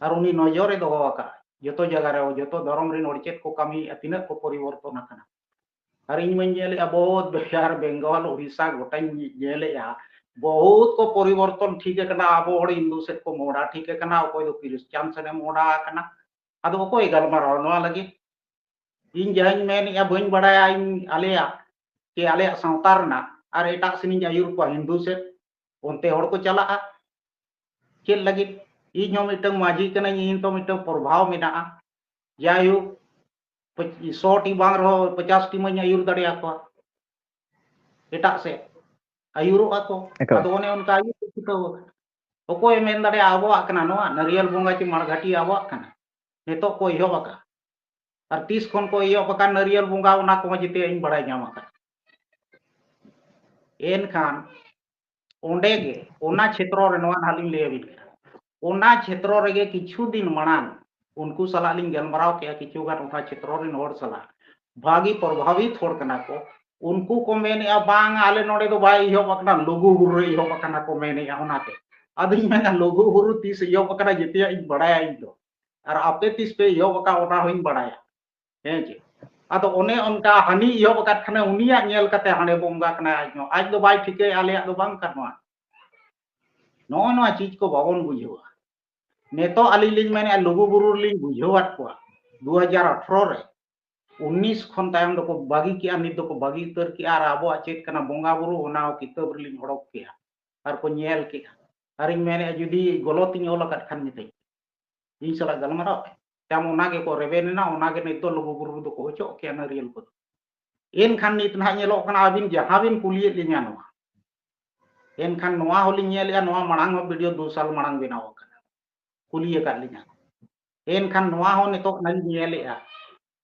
ᱟᱨ ᱩᱱᱤ ᱱᱚᱡᱚᱨᱮ ᱫᱚᱦᱚ ᱟᱠᱟᱫᱼᱟ ᱡᱚᱛᱚ ᱡᱟᱭᱜᱟ ᱨᱮ, ᱡᱚᱛᱚ ᱫᱷᱚᱨᱚᱢ ᱨᱮᱱ ᱦᱚᱲ ᱪᱮᱫ ᱠᱚ ᱠᱟᱹᱢᱤᱭᱮᱫᱼᱟ, ᱛᱤᱱᱟᱹᱜ ᱠᱚ ᱯᱚᱨᱤᱵᱚᱨᱛᱚᱱ ᱟᱠᱟᱱᱟ᱾ ᱟᱨ ᱤᱧ ᱢᱟᱧ ᱧᱮᱞᱮᱫᱼᱟ ᱵᱚᱦᱩᱛ ᱵᱤᱦᱟᱨ, ᱵᱮᱝᱜᱚᱞ, ᱩᱲᱤᱥᱥᱟ ᱜᱚᱴᱟᱧ ᱧᱮᱞᱮᱫᱼᱟ, ᱵᱚᱦᱩᱛ ᱠᱚ ᱯᱚᱨᱤᱵᱚᱨᱛᱚᱱ ᱴᱷᱤᱠ ᱟᱠᱟᱱᱟ᱾ ᱟᱵᱚ ᱦᱚᱲ ᱦᱤᱱᱫᱩ ᱥᱮᱫ ᱠᱚ ᱢᱚᱦᱰᱟ ᱴᱷᱤᱠ ᱟᱠᱟᱱᱟ, ᱚᱠᱚᱭ ᱫᱚ ᱠᱷᱨᱤᱥᱪᱟᱱ ᱥᱮᱫ ᱮ ᱢᱚᱦᱰᱟ ᱟᱠᱟᱱᱟ᱾ ᱟᱫᱚ ᱚᱠᱚᱭ ᱜᱟᱞᱢᱟᱨᱟᱣᱟ ᱱᱚᱣᱟ ᱞᱟᱹᱜᱤᱫ? ᱤᱧ ᱡᱟᱦᱟᱸᱧ ᱢᱮᱱᱮᱫᱼᱟ ᱵᱟᱹᱧ ᱵᱟᱲᱟᱭᱟ, ᱤᱧ ᱟᱞᱮᱭᱟᱜ ᱪᱮ ᱟᱞᱮᱭᱟᱜ ᱥᱟᱶᱛᱟ ᱨᱮᱱᱟᱜ, ᱟᱨ ᱮᱴᱟᱜ ᱥᱮᱱᱤᱧ ᱟᱹᱭᱩᱨ ᱠᱚᱣᱟ ᱦᱤᱱᱫᱩ ᱥᱮᱫ, ᱚᱱᱛᱮ ᱦᱚᱲ ᱠᱚ ᱪᱟᱞᱟᱜᱼᱟ᱾ ᱪᱮᱫ ᱞᱟᱹᱜᱤᱫ? ᱤᱧ ᱦᱚᱸ ᱢᱤᱫᱴᱟᱝ ᱢᱟᱹᱡᱷᱤ ᱠᱟᱹᱱᱟᱹᱧ, ᱤᱧ ᱛᱚ ᱢᱤᱫᱴᱟᱝ ᱯᱨᱚᱵᱷᱟᱣ ᱢᱮᱱᱟᱜᱼᱟ᱾ ᱡᱟᱭᱦᱳᱠ, ᱯᱚᱸᱪ-, ᱥᱚ ᱴᱤ ᱵᱟᱝ ᱨᱮᱦᱚᱸ ᱯᱚᱪᱟᱥ ᱴᱤ ᱢᱟᱹᱧ ᱟᱹᱭᱩᱨ ᱫᱟᱲᱮᱭᱟᱠᱚᱣᱟ᱾ ᱮᱴᱟᱜ ᱥᱮᱫ ᱟᱹᱭᱩᱨᱚᱜᱼᱟ ᱠᱚ᱾ ᱮᱠᱟᱞ᱾ ᱟᱫᱚ ᱚᱱᱮ ᱚᱱᱠᱟ ᱟᱹᱭᱩᱨ ᱠᱚ ᱪᱷᱩᱴᱟᱹᱣ ᱟᱠᱟᱱᱟ᱾ ᱚᱠᱚᱭᱮ ᱢᱮᱱ ᱫᱟᱲᱮᱭᱟᱜᱼᱟ ᱟᱵᱚᱣᱟᱜ ᱠᱟᱱᱟ ᱱᱚᱣᱟ? ᱱᱟᱹᱨᱤᱭᱟᱞ ᱵᱚᱸᱜᱟ ᱪᱮ ᱢᱟᱲᱜᱷᱟᱴᱤ ᱟᱵᱚᱣᱟᱜ ᱠᱟᱱᱟ? ᱱᱤᱛᱚᱜ ᱠᱚ ᱮᱦᱚᱵ ᱟᱠᱟᱫ᱾ ᱟᱨ ᱛᱤᱥ ᱠᱷᱚᱱ ᱠᱚ ᱮᱦᱚᱵ ᱟᱠᱟᱫ ᱱᱟᱹᱨᱤᱭᱟᱞ ᱵᱚᱸᱜᱟ, ᱚᱱᱟ ᱠᱚᱦᱚᱸ ᱡᱮᱛᱮᱭᱟᱜ ᱤᱧ ᱵᱟᱲᱟᱭ ᱧᱟᱢ ᱟᱠᱟᱫ᱾ ᱮᱱᱠᱷᱟᱱ ᱚᱸᱰᱮ ᱜᱮ, ᱚᱱᱟ ᱪᱷᱮᱛᱨᱚ ᱨᱮ, ᱱᱚᱣᱟ ᱱᱟᱦᱟᱜ ᱞᱤᱧ ᱞᱟᱹᱭ ᱟᱹᱵᱤᱱ ᱠᱟᱱᱟ, ᱚᱱᱟ ᱪᱷᱮᱛᱨᱚ ᱨᱮᱜᱮ ᱠᱤᱪᱷᱩ ᱫᱤᱱ ᱢᱟᱲᱟᱝ ᱩᱱᱠᱩ ᱥᱟᱞᱟᱜ ᱞᱤᱧ ᱜᱟᱞᱢᱟᱨᱟᱣ ᱠᱮᱜᱼᱟ, ᱠᱤᱪᱷᱩ ᱜᱟᱱ ᱚᱱᱟ ᱪᱷᱮᱛᱨᱚ ᱨᱮᱱ ᱦᱚᱲ ᱥᱟᱞᱟᱜ᱾ ᱵᱷᱟᱹᱜᱤ ᱯᱨᱚᱵᱷᱟᱵᱤᱛ ᱦᱚᱲ ᱠᱟᱱᱟ ᱠᱚ᱾ ᱩᱱᱠᱩ ᱠᱚ ᱢᱮᱱᱮᱜᱼᱟ, "ᱵᱟᱝ, ᱟᱞᱮ ᱱᱚᱰᱮ ᱫᱚ ᱵᱟᱭ ᱮᱦᱚᱵ ᱟᱠᱟᱱᱟ, ᱞᱩᱜᱩ ᱵᱩᱨᱩ ᱨᱮ ᱮᱦᱚᱵ ᱟᱠᱟᱱᱟ," ᱠᱚ ᱢᱮᱱᱮᱜᱼᱟ᱾ ᱚᱱᱟᱛᱮ ᱟᱫᱚᱧ ᱢᱮᱱᱟ, "ᱞᱩᱜᱩ ᱵᱩᱨᱩ ᱛᱤᱥ ᱮᱦᱚᱵ ᱟᱠᱟᱱᱟ, ᱡᱮᱛᱮᱭᱟᱜ ᱤᱧ ᱵᱟᱲᱟᱭᱟ ᱤᱧ ᱫᱚ, ᱟᱨ ᱟᱯᱮ ᱛᱤᱥ ᱯᱮ ᱮᱦᱚᱵ ᱟᱠᱟᱫ, ᱚᱱᱟ ᱦᱚᱸᱧ ᱵᱟᱲᱟᱭᱟ᱾" ᱦᱮᱸ ᱪᱮ? ᱟᱫᱚ ᱚᱱᱮ ᱚᱱᱠᱟ ᱦᱟᱹᱱᱤ ᱮᱦᱚᱵ ᱟᱠᱟᱫ ᱠᱷᱟᱱᱮ ᱩᱱᱤᱭᱟᱜ ᱧᱮᱞ ᱠᱟᱛᱮ ᱦᱟᱸᱰᱮ ᱵᱚᱸᱜᱟ ᱠᱟᱱᱟᱭ ᱟᱡ ᱦᱚᱸ᱾ ᱟᱡ ᱫᱚ ᱵᱟᱭ ᱴᱷᱤᱠᱟᱹᱭᱟ ᱟᱞᱮᱭᱟᱜ ᱫᱚ ᱵᱟᱝ ᱠᱟᱱᱟ᱾ ᱱᱚᱜᱼᱚ ᱱᱚᱣᱟ ᱪᱤᱡᱽ ᱠᱚ ᱵᱟᱵᱚᱱ ᱵᱩᱡᱷᱟᱹᱣᱟ᱾ ᱱᱤᱛᱚᱜ ᱟᱹᱞᱤᱧ ᱞᱤᱧ ᱢᱮᱱᱮᱫᱼᱟ, ᱞᱩᱜᱩ ᱵᱩᱨᱩ ᱨᱮᱞᱤᱧ ᱵᱩᱡᱷᱟᱹᱣᱟᱫ ᱠᱚᱣᱟ, ᱫᱩ ᱦᱟᱡᱟᱨ ᱟᱴᱷᱨᱚ ᱨᱮ, ᱩᱱᱤᱥ ᱠᱷᱚᱱ ᱛᱟᱭᱚᱢ ᱫᱚᱠᱚ ᱵᱟᱹᱜᱤ ᱠᱮᱜᱼᱟ, ᱱᱤᱛ ᱫᱚᱠᱚ ᱵᱟᱹᱜᱤ ᱩᱛᱟᱹᱨ ᱠᱮᱜᱼᱟ᱾ ᱟᱨ ᱟᱵᱚᱣᱟᱜ ᱪᱮᱫ ᱠᱟᱱᱟ ᱵᱚᱸᱜᱟ ᱵᱩᱨᱩ, ᱚᱱᱟ ᱦᱚᱸ ᱠᱤᱛᱟᱹᱵ ᱨᱮᱞᱤᱧ ᱚᱰᱚᱠ ᱠᱮᱜᱼᱟ ᱟᱨ ᱠᱚ ᱧᱮᱞ ᱠᱮᱜᱼᱟ᱾ ᱟᱨᱤᱧ ᱢᱮᱱᱮᱫᱼᱟ, ᱡᱩᱫᱤ ᱜᱚᱞᱚᱛᱤᱧ ᱚᱞ ᱟᱠᱟᱫ ᱠᱷᱟᱱ ᱢᱤᱛᱟᱹᱧ, ᱤᱧ ᱥᱟᱞᱟᱜ ᱜᱟᱞᱢᱟᱨᱟᱣ ᱯᱮ᱾ ᱛᱟᱭᱚᱢ ᱚᱱᱟ ᱜᱮᱠᱚ ᱨᱮᱵᱮᱱ ᱮᱱᱟ, ᱚᱱᱟ ᱜᱮ ᱱᱤᱛ ᱫᱚ ᱞᱩᱜᱩ ᱵᱩᱨᱩ ᱨᱮᱫᱚ ᱠᱚ ᱚᱪᱚᱜ ᱠᱮᱜᱼᱟ ᱱᱟᱹᱨᱤᱭᱟᱹᱞ ᱠᱚᱫᱚ᱾ ᱮᱱᱠᱷᱟᱱ ᱱᱤᱛ ᱱᱟᱦᱟᱜ ᱧᱮᱞᱚᱜ ᱠᱟᱱᱟ, ᱟᱹᱵᱤᱱ ᱡᱟᱦᱟᱸ ᱵᱤᱱ ᱠᱩᱞᱤᱭᱮᱫ ᱞᱤᱧᱟ ᱱᱚᱣᱟ, ᱮᱱᱠᱷᱟᱱ ᱱᱚᱣᱟ ᱦᱚᱸᱞᱤᱧ ᱧᱮᱞᱮᱜᱼᱟ, ᱱᱚᱣᱟ ᱢᱟᱲᱟᱝ ᱦᱚᱸ ᱵᱷᱤᱰᱤᱭᱳ ᱫᱩ ᱥᱟᱞ ᱢᱟᱲᱟᱝ ᱵᱮᱱᱟᱣ ᱟᱠᱟᱱᱟ, ᱠᱩᱞᱤ ᱟᱠᱟᱫ ᱞᱤᱧᱟ᱾ ᱮᱱᱠᱷᱟᱱ ᱱᱚᱣᱟ ᱦᱚᱸ ᱱᱤᱛᱚᱜ ᱱᱟᱞᱤᱧ ᱧᱮᱞᱮᱜᱼᱟ,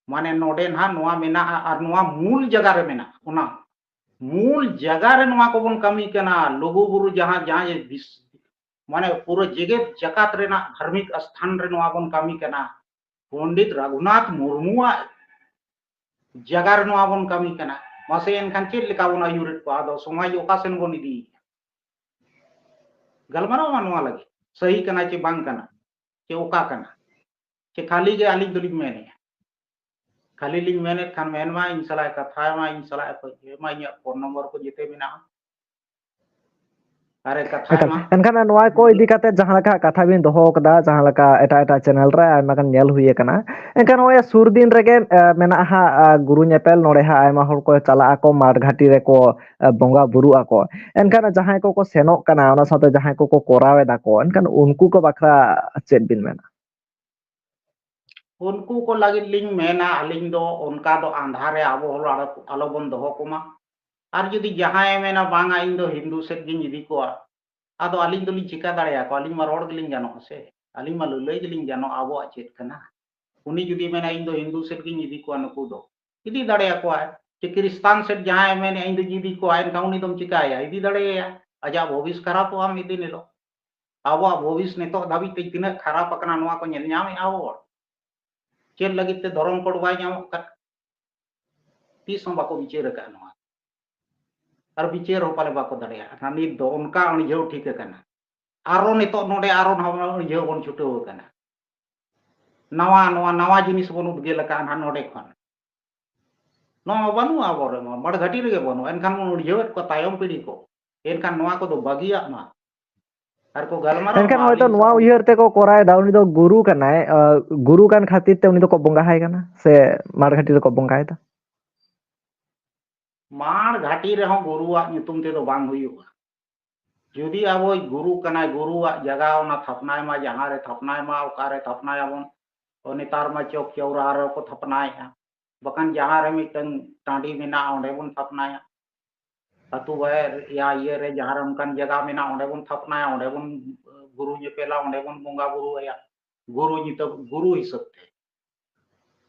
ᱢᱟᱱᱮ ᱱᱚᱰᱮ ᱱᱟᱦᱟᱜ ᱱᱚᱣᱟ ᱢᱮᱱᱟᱜᱼᱟ ᱟᱨ ᱱᱚᱣᱟ ᱢᱩᱞ ᱡᱟᱭᱜᱟ ᱨᱮ ᱢᱮᱱᱟᱜᱼᱟ᱾ ᱚᱱᱟ ᱢᱩᱞ ᱡᱟᱭᱜᱟ ᱨᱮ ᱱᱚᱣᱟ ᱠᱚᱵᱚᱱ ᱠᱟᱹᱢᱤ ᱠᱟᱱᱟ᱾ ᱞᱩᱜᱩ ᱵᱩᱨᱩ ᱡᱟᱦᱟᱸ, ᱡᱟᱦᱟᱸ ᱡᱮ ᱵᱤᱥ-, ᱢᱟᱱᱮ ᱯᱩᱨᱟᱹ ᱡᱮᱜᱮᱛ ᱡᱟᱠᱟᱛ ᱨᱮᱱᱟᱜ ᱫᱷᱟᱨᱢᱤᱠ ᱥᱛᱷᱟᱱ ᱨᱮ ᱱᱚᱣᱟ ᱵᱚᱱ ᱠᱟᱹᱢᱤ ᱠᱟᱱᱟ᱾ ᱯᱚᱱᱰᱤᱛ ᱨᱟᱹᱜᱷᱩᱱᱟᱛᱷ ᱢᱩᱨᱢᱩᱣᱟᱜ ᱡᱟᱭᱜᱟ ᱨᱮ ᱱᱚᱣᱟ ᱵᱚᱱ ᱠᱟᱹᱢᱤ ᱠᱟᱱᱟ᱾ ᱢᱟᱥᱮ ᱮᱱᱠᱷᱟᱱ ᱪᱮᱫ ᱞᱮᱠᱟ ᱵᱚᱱ ᱟᱹᱭᱩᱨᱮᱫ ᱠᱚᱣᱟ? ᱟᱫᱚ ᱥᱚᱢᱟᱡᱽ ᱚᱠᱟ ᱥᱮᱱ ᱵᱚᱱ ᱤᱫᱤᱭᱮᱫᱟ? ᱜᱟᱞᱢᱟᱨᱟᱣ ᱢᱟ ᱱᱚᱣᱟ ᱞᱟᱹᱜᱤᱫ, ᱥᱟᱹᱦᱤ ᱠᱟᱱᱟ ᱪᱮ ᱵᱟᱝ ᱠᱟᱱᱟ, ᱪᱮ ᱚᱠᱟ ᱠᱟᱱᱟ, ᱪᱮ ᱠᱷᱟᱹᱞᱤ ᱜᱮ ᱟᱹᱞᱤᱧ ᱫᱚᱞᱤᱧ ᱢᱮᱱᱮᱫᱼᱟ? ᱠᱷᱟᱹᱞᱤ ᱞᱤᱧ ᱢᱮᱱᱮᱫ ᱠᱷᱟᱱ ᱢᱮᱱ ᱢᱟ, ᱤᱧ ᱥᱟᱞᱟᱜ ᱮ ᱠᱟᱛᱷᱟᱭ ᱢᱟ, ᱤᱧ ᱥᱟᱞᱟᱜ ᱮ ᱯᱟᱹᱛᱭᱟᱹᱣ ᱢᱟ, ᱤᱧᱟᱜ ᱯᱷᱳᱱ ᱱᱚᱢᱵᱚᱨ ᱠᱚ ᱡᱮᱛᱮ ᱢᱮᱱᱟᱜᱼᱟ᱾ ᱟᱨᱮ ᱠᱟᱛᱷᱟᱭ ᱮᱠᱟᱞ᱾ ᱢᱟ᱾ ᱮᱱᱠᱷᱟᱱ ᱱᱚᱣᱟ ᱠᱚ ᱤᱫᱤ ᱠᱟᱛᱮ ᱡᱟᱦᱟᱸ ᱞᱮᱠᱟ ᱠᱟᱛᱷᱟ ᱵᱤᱱ ᱫᱚᱦᱚ ᱟᱠᱟᱫᱟ, ᱡᱟᱦᱟᱸ ᱞᱮᱠᱟ ᱮᱴᱟᱜ ᱮᱴᱟᱜ ᱪᱮᱱᱮᱞ ᱨᱮ ᱟᱭᱢᱟ ᱜᱟᱱ ᱧᱮᱞ ᱦᱩᱭ ᱟᱠᱟᱱᱟ, ᱮᱱᱠᱷᱟᱱ ᱱᱚᱜᱼᱚᱭ ᱥᱩᱨ ᱫᱤᱱ ᱨᱮᱜᱮ, ᱮ, ᱢᱮᱱᱟᱜᱼᱟ ᱦᱟᱸᱜ, ᱟ, ᱜᱩᱨᱩ ᱧᱮᱯᱮᱞ᱾ ᱱᱚᱰᱮ ᱦᱟᱸᱜ ᱟᱭᱢᱟ ᱦᱚᱲ ᱠᱚ ᱪᱟᱞᱟᱜ ᱟᱠᱚ, ᱢᱟᱴ ᱜᱷᱟᱴᱤ ᱨᱮᱠᱚ, ᱮ, ᱵᱚᱸᱜᱟ ᱵᱩᱨᱩᱜ ᱟᱠᱚ᱾ ᱮᱱᱠᱷᱟᱱ ᱡᱟᱦᱟᱸᱭ ᱠᱚᱠᱚ ᱥᱮᱱᱚᱜ ᱠᱟᱱᱟ, ᱚᱱᱟ ᱥᱟᱶᱛᱮ ᱡᱟᱦᱟᱸᱭ ᱠᱚᱠᱚ ᱠᱚᱨᱟᱣ ᱮᱫᱟ ᱠᱚ, ᱮᱱᱠᱷᱟᱱ ᱩᱱᱠᱩ ᱠᱚ ᱵᱟᱠᱷᱨᱟ ᱪᱮᱫ ᱵᱤᱱ ᱢᱮᱱᱟ? ᱩᱱᱠᱩ ᱠᱚ ᱞᱟᱹᱜᱤᱫ ᱞᱤᱧ ᱢᱮᱱᱟ, ᱟᱹᱞᱤᱧ ᱫᱚ ᱚᱱᱠᱟ ᱫᱚ ᱟᱸᱫᱷᱟ ᱨᱮ ᱟᱵᱚ ᱦᱚᱲ ᱟᱞᱚ, ᱟᱞᱚ ᱵᱚᱱ ᱫᱚᱦᱚ ᱠᱚᱢᱟ᱾ ᱟᱨ ᱡᱩᱫᱤ ᱡᱟᱦᱟᱸᱭᱮ ᱢᱮᱱᱟ, "ᱵᱟᱝᱟ, ᱤᱧ ᱫᱚ ᱦᱤᱱᱫᱩ ᱥᱮᱫ ᱜᱤᱧ ᱤᱫᱤ ᱠᱚᱣᱟ", ᱟᱫᱚ ᱟᱹᱞᱤᱧ ᱫᱚᱞᱤᱧ ᱪᱤᱠᱟ ᱫᱟᱲᱮᱭᱟᱠᱚᱣᱟ? ᱟᱹᱞᱤᱧ ᱢᱟ ᱨᱚᱲ ᱜᱮᱞᱤᱧ ᱜᱟᱱᱚᱜᱼᱟ ᱥᱮ, ᱟᱹᱞᱤᱧ ᱢᱟ ᱞᱟᱹᱞᱟᱹᱭ ᱜᱮᱞᱤᱧ ᱜᱟᱱᱚᱜᱼᱟ ᱟᱵᱚᱣᱟᱜ ᱪᱮᱫ ᱠᱟᱱᱟ᱾ ᱩᱱᱤ ᱡᱩᱫᱤ ᱢᱮᱱᱟ, "ᱤᱧ ᱫᱚ ᱦᱤᱱᱫᱩ ᱥᱮᱫ ᱜᱤᱧ ᱤᱫᱤ ᱠᱚᱣᱟ ᱱᱩᱠᱩ ᱫᱚ", ᱤᱫᱤ ᱫᱟᱲᱮᱭᱟᱠᱚᱣᱟᱭ᱾ ᱪᱮ ᱠᱷᱨᱤᱥᱴᱟᱱ ᱥᱮᱫ ᱡᱟᱦᱟᱸᱭ ᱢᱮᱱᱮᱫᱼᱟ, "ᱤᱧ ᱫᱚᱧ ᱤᱫᱤ ᱠᱚᱣᱟ", ᱮᱱᱠᱷᱟᱱ ᱩᱱᱤ ᱫᱚᱢ ᱪᱤᱠᱟᱭᱟ? ᱤᱫᱤ ᱫᱟᱲᱮᱭᱟᱭᱟ᱾ ᱟᱡᱟᱜ ᱵᱷᱚᱵᱤᱥ ᱠᱷᱟᱨᱟᱯᱚᱜᱼᱟ ᱢᱤᱫ ᱫᱤᱱ ᱦᱤᱞᱳᱜ᱾ ᱟᱵᱚᱣᱟᱜ ᱵᱷᱚᱵᱤᱥ ᱱᱤᱛᱚᱜ ᱫᱷᱟᱹᱵᱤᱡ ᱛᱮ ᱛᱤᱱᱟᱹᱜ ᱠᱷᱟᱨᱟᱯ ᱟᱠᱟᱱᱟ, ᱱᱚᱣᱟ ᱠᱚ ᱧᱮᱞ ᱧᱟᱢᱮᱫᱼᱟ ᱟᱵᱚ ᱦᱚᱲ᱾ ᱪᱮᱫ ᱞᱟᱹᱜᱤᱫ ᱛᱮ ᱫᱷᱚᱨᱚᱢ ᱠᱳᱰ ᱵᱟᱭ ᱧᱟᱢᱚᱜ ᱠᱟᱱᱟ? ᱛᱤᱥ ᱦᱚᱸ ᱵᱟᱠᱚ ᱵᱤᱪᱟᱹᱨ ᱟᱠᱟᱫ ᱱᱚᱣᱟ᱾ ᱟᱨ ᱵᱤᱪᱟᱹᱨ ᱦᱚᱸ ᱯᱟᱞᱮ ᱵᱟᱠᱚ ᱫᱟᱲᱮᱭᱟᱜᱼᱟ᱾ ᱱᱤᱛ ᱫᱚ ᱚᱱᱠᱟ ᱟᱹᱬᱡᱷᱟᱹᱣ ᱴᱷᱤᱠ ᱟᱠᱟᱱᱟ᱾ ᱟᱨᱚ ᱱᱤᱛᱚᱜ ᱱᱚᱰᱮ ᱟᱨᱚ ᱱᱟᱣᱟ ᱟᱹᱬᱡᱷᱟᱹᱣ ᱵᱚᱱ ᱪᱷᱩᱴᱟᱹᱣ ᱟᱠᱟᱱᱟ᱾ ᱱᱟᱣᱟ, ᱱᱚᱣᱟ ᱱᱟᱣᱟ ᱡᱤᱱᱤᱥ ᱵᱚᱱ ᱩᱫᱽᱜᱟᱹᱞ ᱟᱠᱟᱫᱼᱟ ᱱᱟᱦᱟᱜ ᱱᱚᱰᱮ ᱠᱷᱚᱱ᱾ ᱱᱚᱣᱟ ᱢᱟ ᱵᱟᱹᱱᱩᱜᱼᱟ ᱟᱵᱚ ᱨᱮ, ᱢᱟᱲ ᱜᱷᱟᱹᱴᱤ ᱨᱮᱜᱮ ᱵᱟᱹᱱᱩᱜᱼᱟ᱾ ᱮᱱᱠᱷᱟᱱ ᱵᱚᱱ ᱟᱹᱬᱡᱷᱟᱹᱣᱮᱫ ᱠᱚᱣᱟ ᱛᱟᱭᱚᱢ ᱯᱤᱲᱦᱤ ᱠᱚ᱾ ᱮᱱᱠᱷᱟᱱ ᱱᱚᱣᱟ ᱠᱚᱫᱚ ᱵᱟᱹᱜᱤᱭᱟᱜ ᱢᱟ᱾ ᱟᱨ ᱠᱚ ᱜᱟᱞᱢᱟᱨᱟᱣ ᱮᱱᱠᱷᱟᱱ ᱢᱟ, ᱦᱚᱭᱛᱚ ᱟᱹᱞᱤᱧ ᱱᱚᱣᱟ ᱥᱟᱶ᱾ ᱩᱭᱦᱟᱹᱨ ᱛᱮᱠᱚ ᱠᱚᱨᱟᱣ ᱮᱫᱟ, ᱩᱱᱤ ᱫᱚ ᱜᱩᱨᱩ ᱠᱟᱱᱟᱭ, ᱟ, ᱜᱩᱨᱩ ᱠᱟᱱ ᱠᱷᱟᱹᱛᱤᱨ ᱛᱮ ᱩᱱᱤ ᱫᱚᱠᱚ ᱵᱚᱸᱜᱟ ᱟᱭ ᱠᱟᱱᱟ, ᱥᱮ ᱢᱟᱲ ᱜᱷᱟᱹᱴᱤ ᱨᱮᱠᱚ ᱵᱚᱸᱜᱟᱭᱮᱫᱟ? ᱢᱟᱲ ᱜᱷᱟᱹᱴᱤ ᱨᱮᱦᱚᱸ ᱜᱩᱨᱩᱣᱟᱜ ᱧᱩᱛᱩᱢ ᱛᱮᱫᱚ ᱵᱟᱝ ᱦᱩᱭᱩᱜᱼᱟ᱾ ᱡᱩᱫᱤ ᱟᱵᱚᱭ ᱜᱩᱨᱩ ᱠᱟᱱᱟᱭ, ᱜᱩᱨᱩᱣᱟᱜ ᱡᱟᱭᱜᱟ ᱚᱱᱟ ᱛᱷᱟᱯᱱᱟᱭ ᱢᱟ, ᱡᱟᱦᱟᱸ ᱨᱮ ᱛᱷᱟᱯᱱᱟᱭ ᱢᱟ, ᱚᱠᱟᱨᱮ ᱛᱷᱟᱯᱱᱟᱭᱟᱵᱚᱱ, ᱛᱚ ᱱᱮᱛᱟᱨ ᱢᱟ ᱪᱚᱠ ᱪᱚᱣᱨᱟᱦᱟ ᱨᱮᱦᱚᱸ ᱠᱚ ᱛᱷᱟᱯᱱᱟᱭᱮᱫᱼᱟ, ᱵᱟᱠᱷᱟᱱ ᱡᱟᱦᱟᱸ ᱨᱮ ᱢᱤᱫᱴᱟᱝ ᱴᱟᱺᱰᱤ ᱢᱮᱱᱟᱜᱼᱟ, ᱚᱸᱰᱮ ᱵᱚᱱ ᱛᱷᱟᱯᱱᱟᱭᱟ᱾ ᱟᱹᱛᱩ ᱵᱟᱭ ᱤᱭᱟᱹ ᱨᱮ ᱡᱟᱦᱟᱸ ᱨᱮ ᱚᱱᱠᱟᱱ ᱡᱟᱭᱜᱟ ᱢᱮᱱᱟᱜᱼᱟ, ᱚᱸᱰᱮ ᱵᱚᱱ ᱛᱷᱟᱯᱱᱟᱭᱟ, ᱚᱸᱰᱮ ᱵᱚᱱ ᱜᱩᱨᱩ ᱧᱮᱯᱮᱞᱟ, ᱚᱸᱰᱮ ᱵᱚᱱ ᱵᱚᱸᱜᱟ ᱵᱩᱨᱩ ᱟᱭᱟ, ᱜᱩᱨᱩ ᱧᱩᱛᱩᱢ, ᱜᱩᱨᱩ ᱦᱤᱥᱟᱹᱵ ᱛᱮ᱾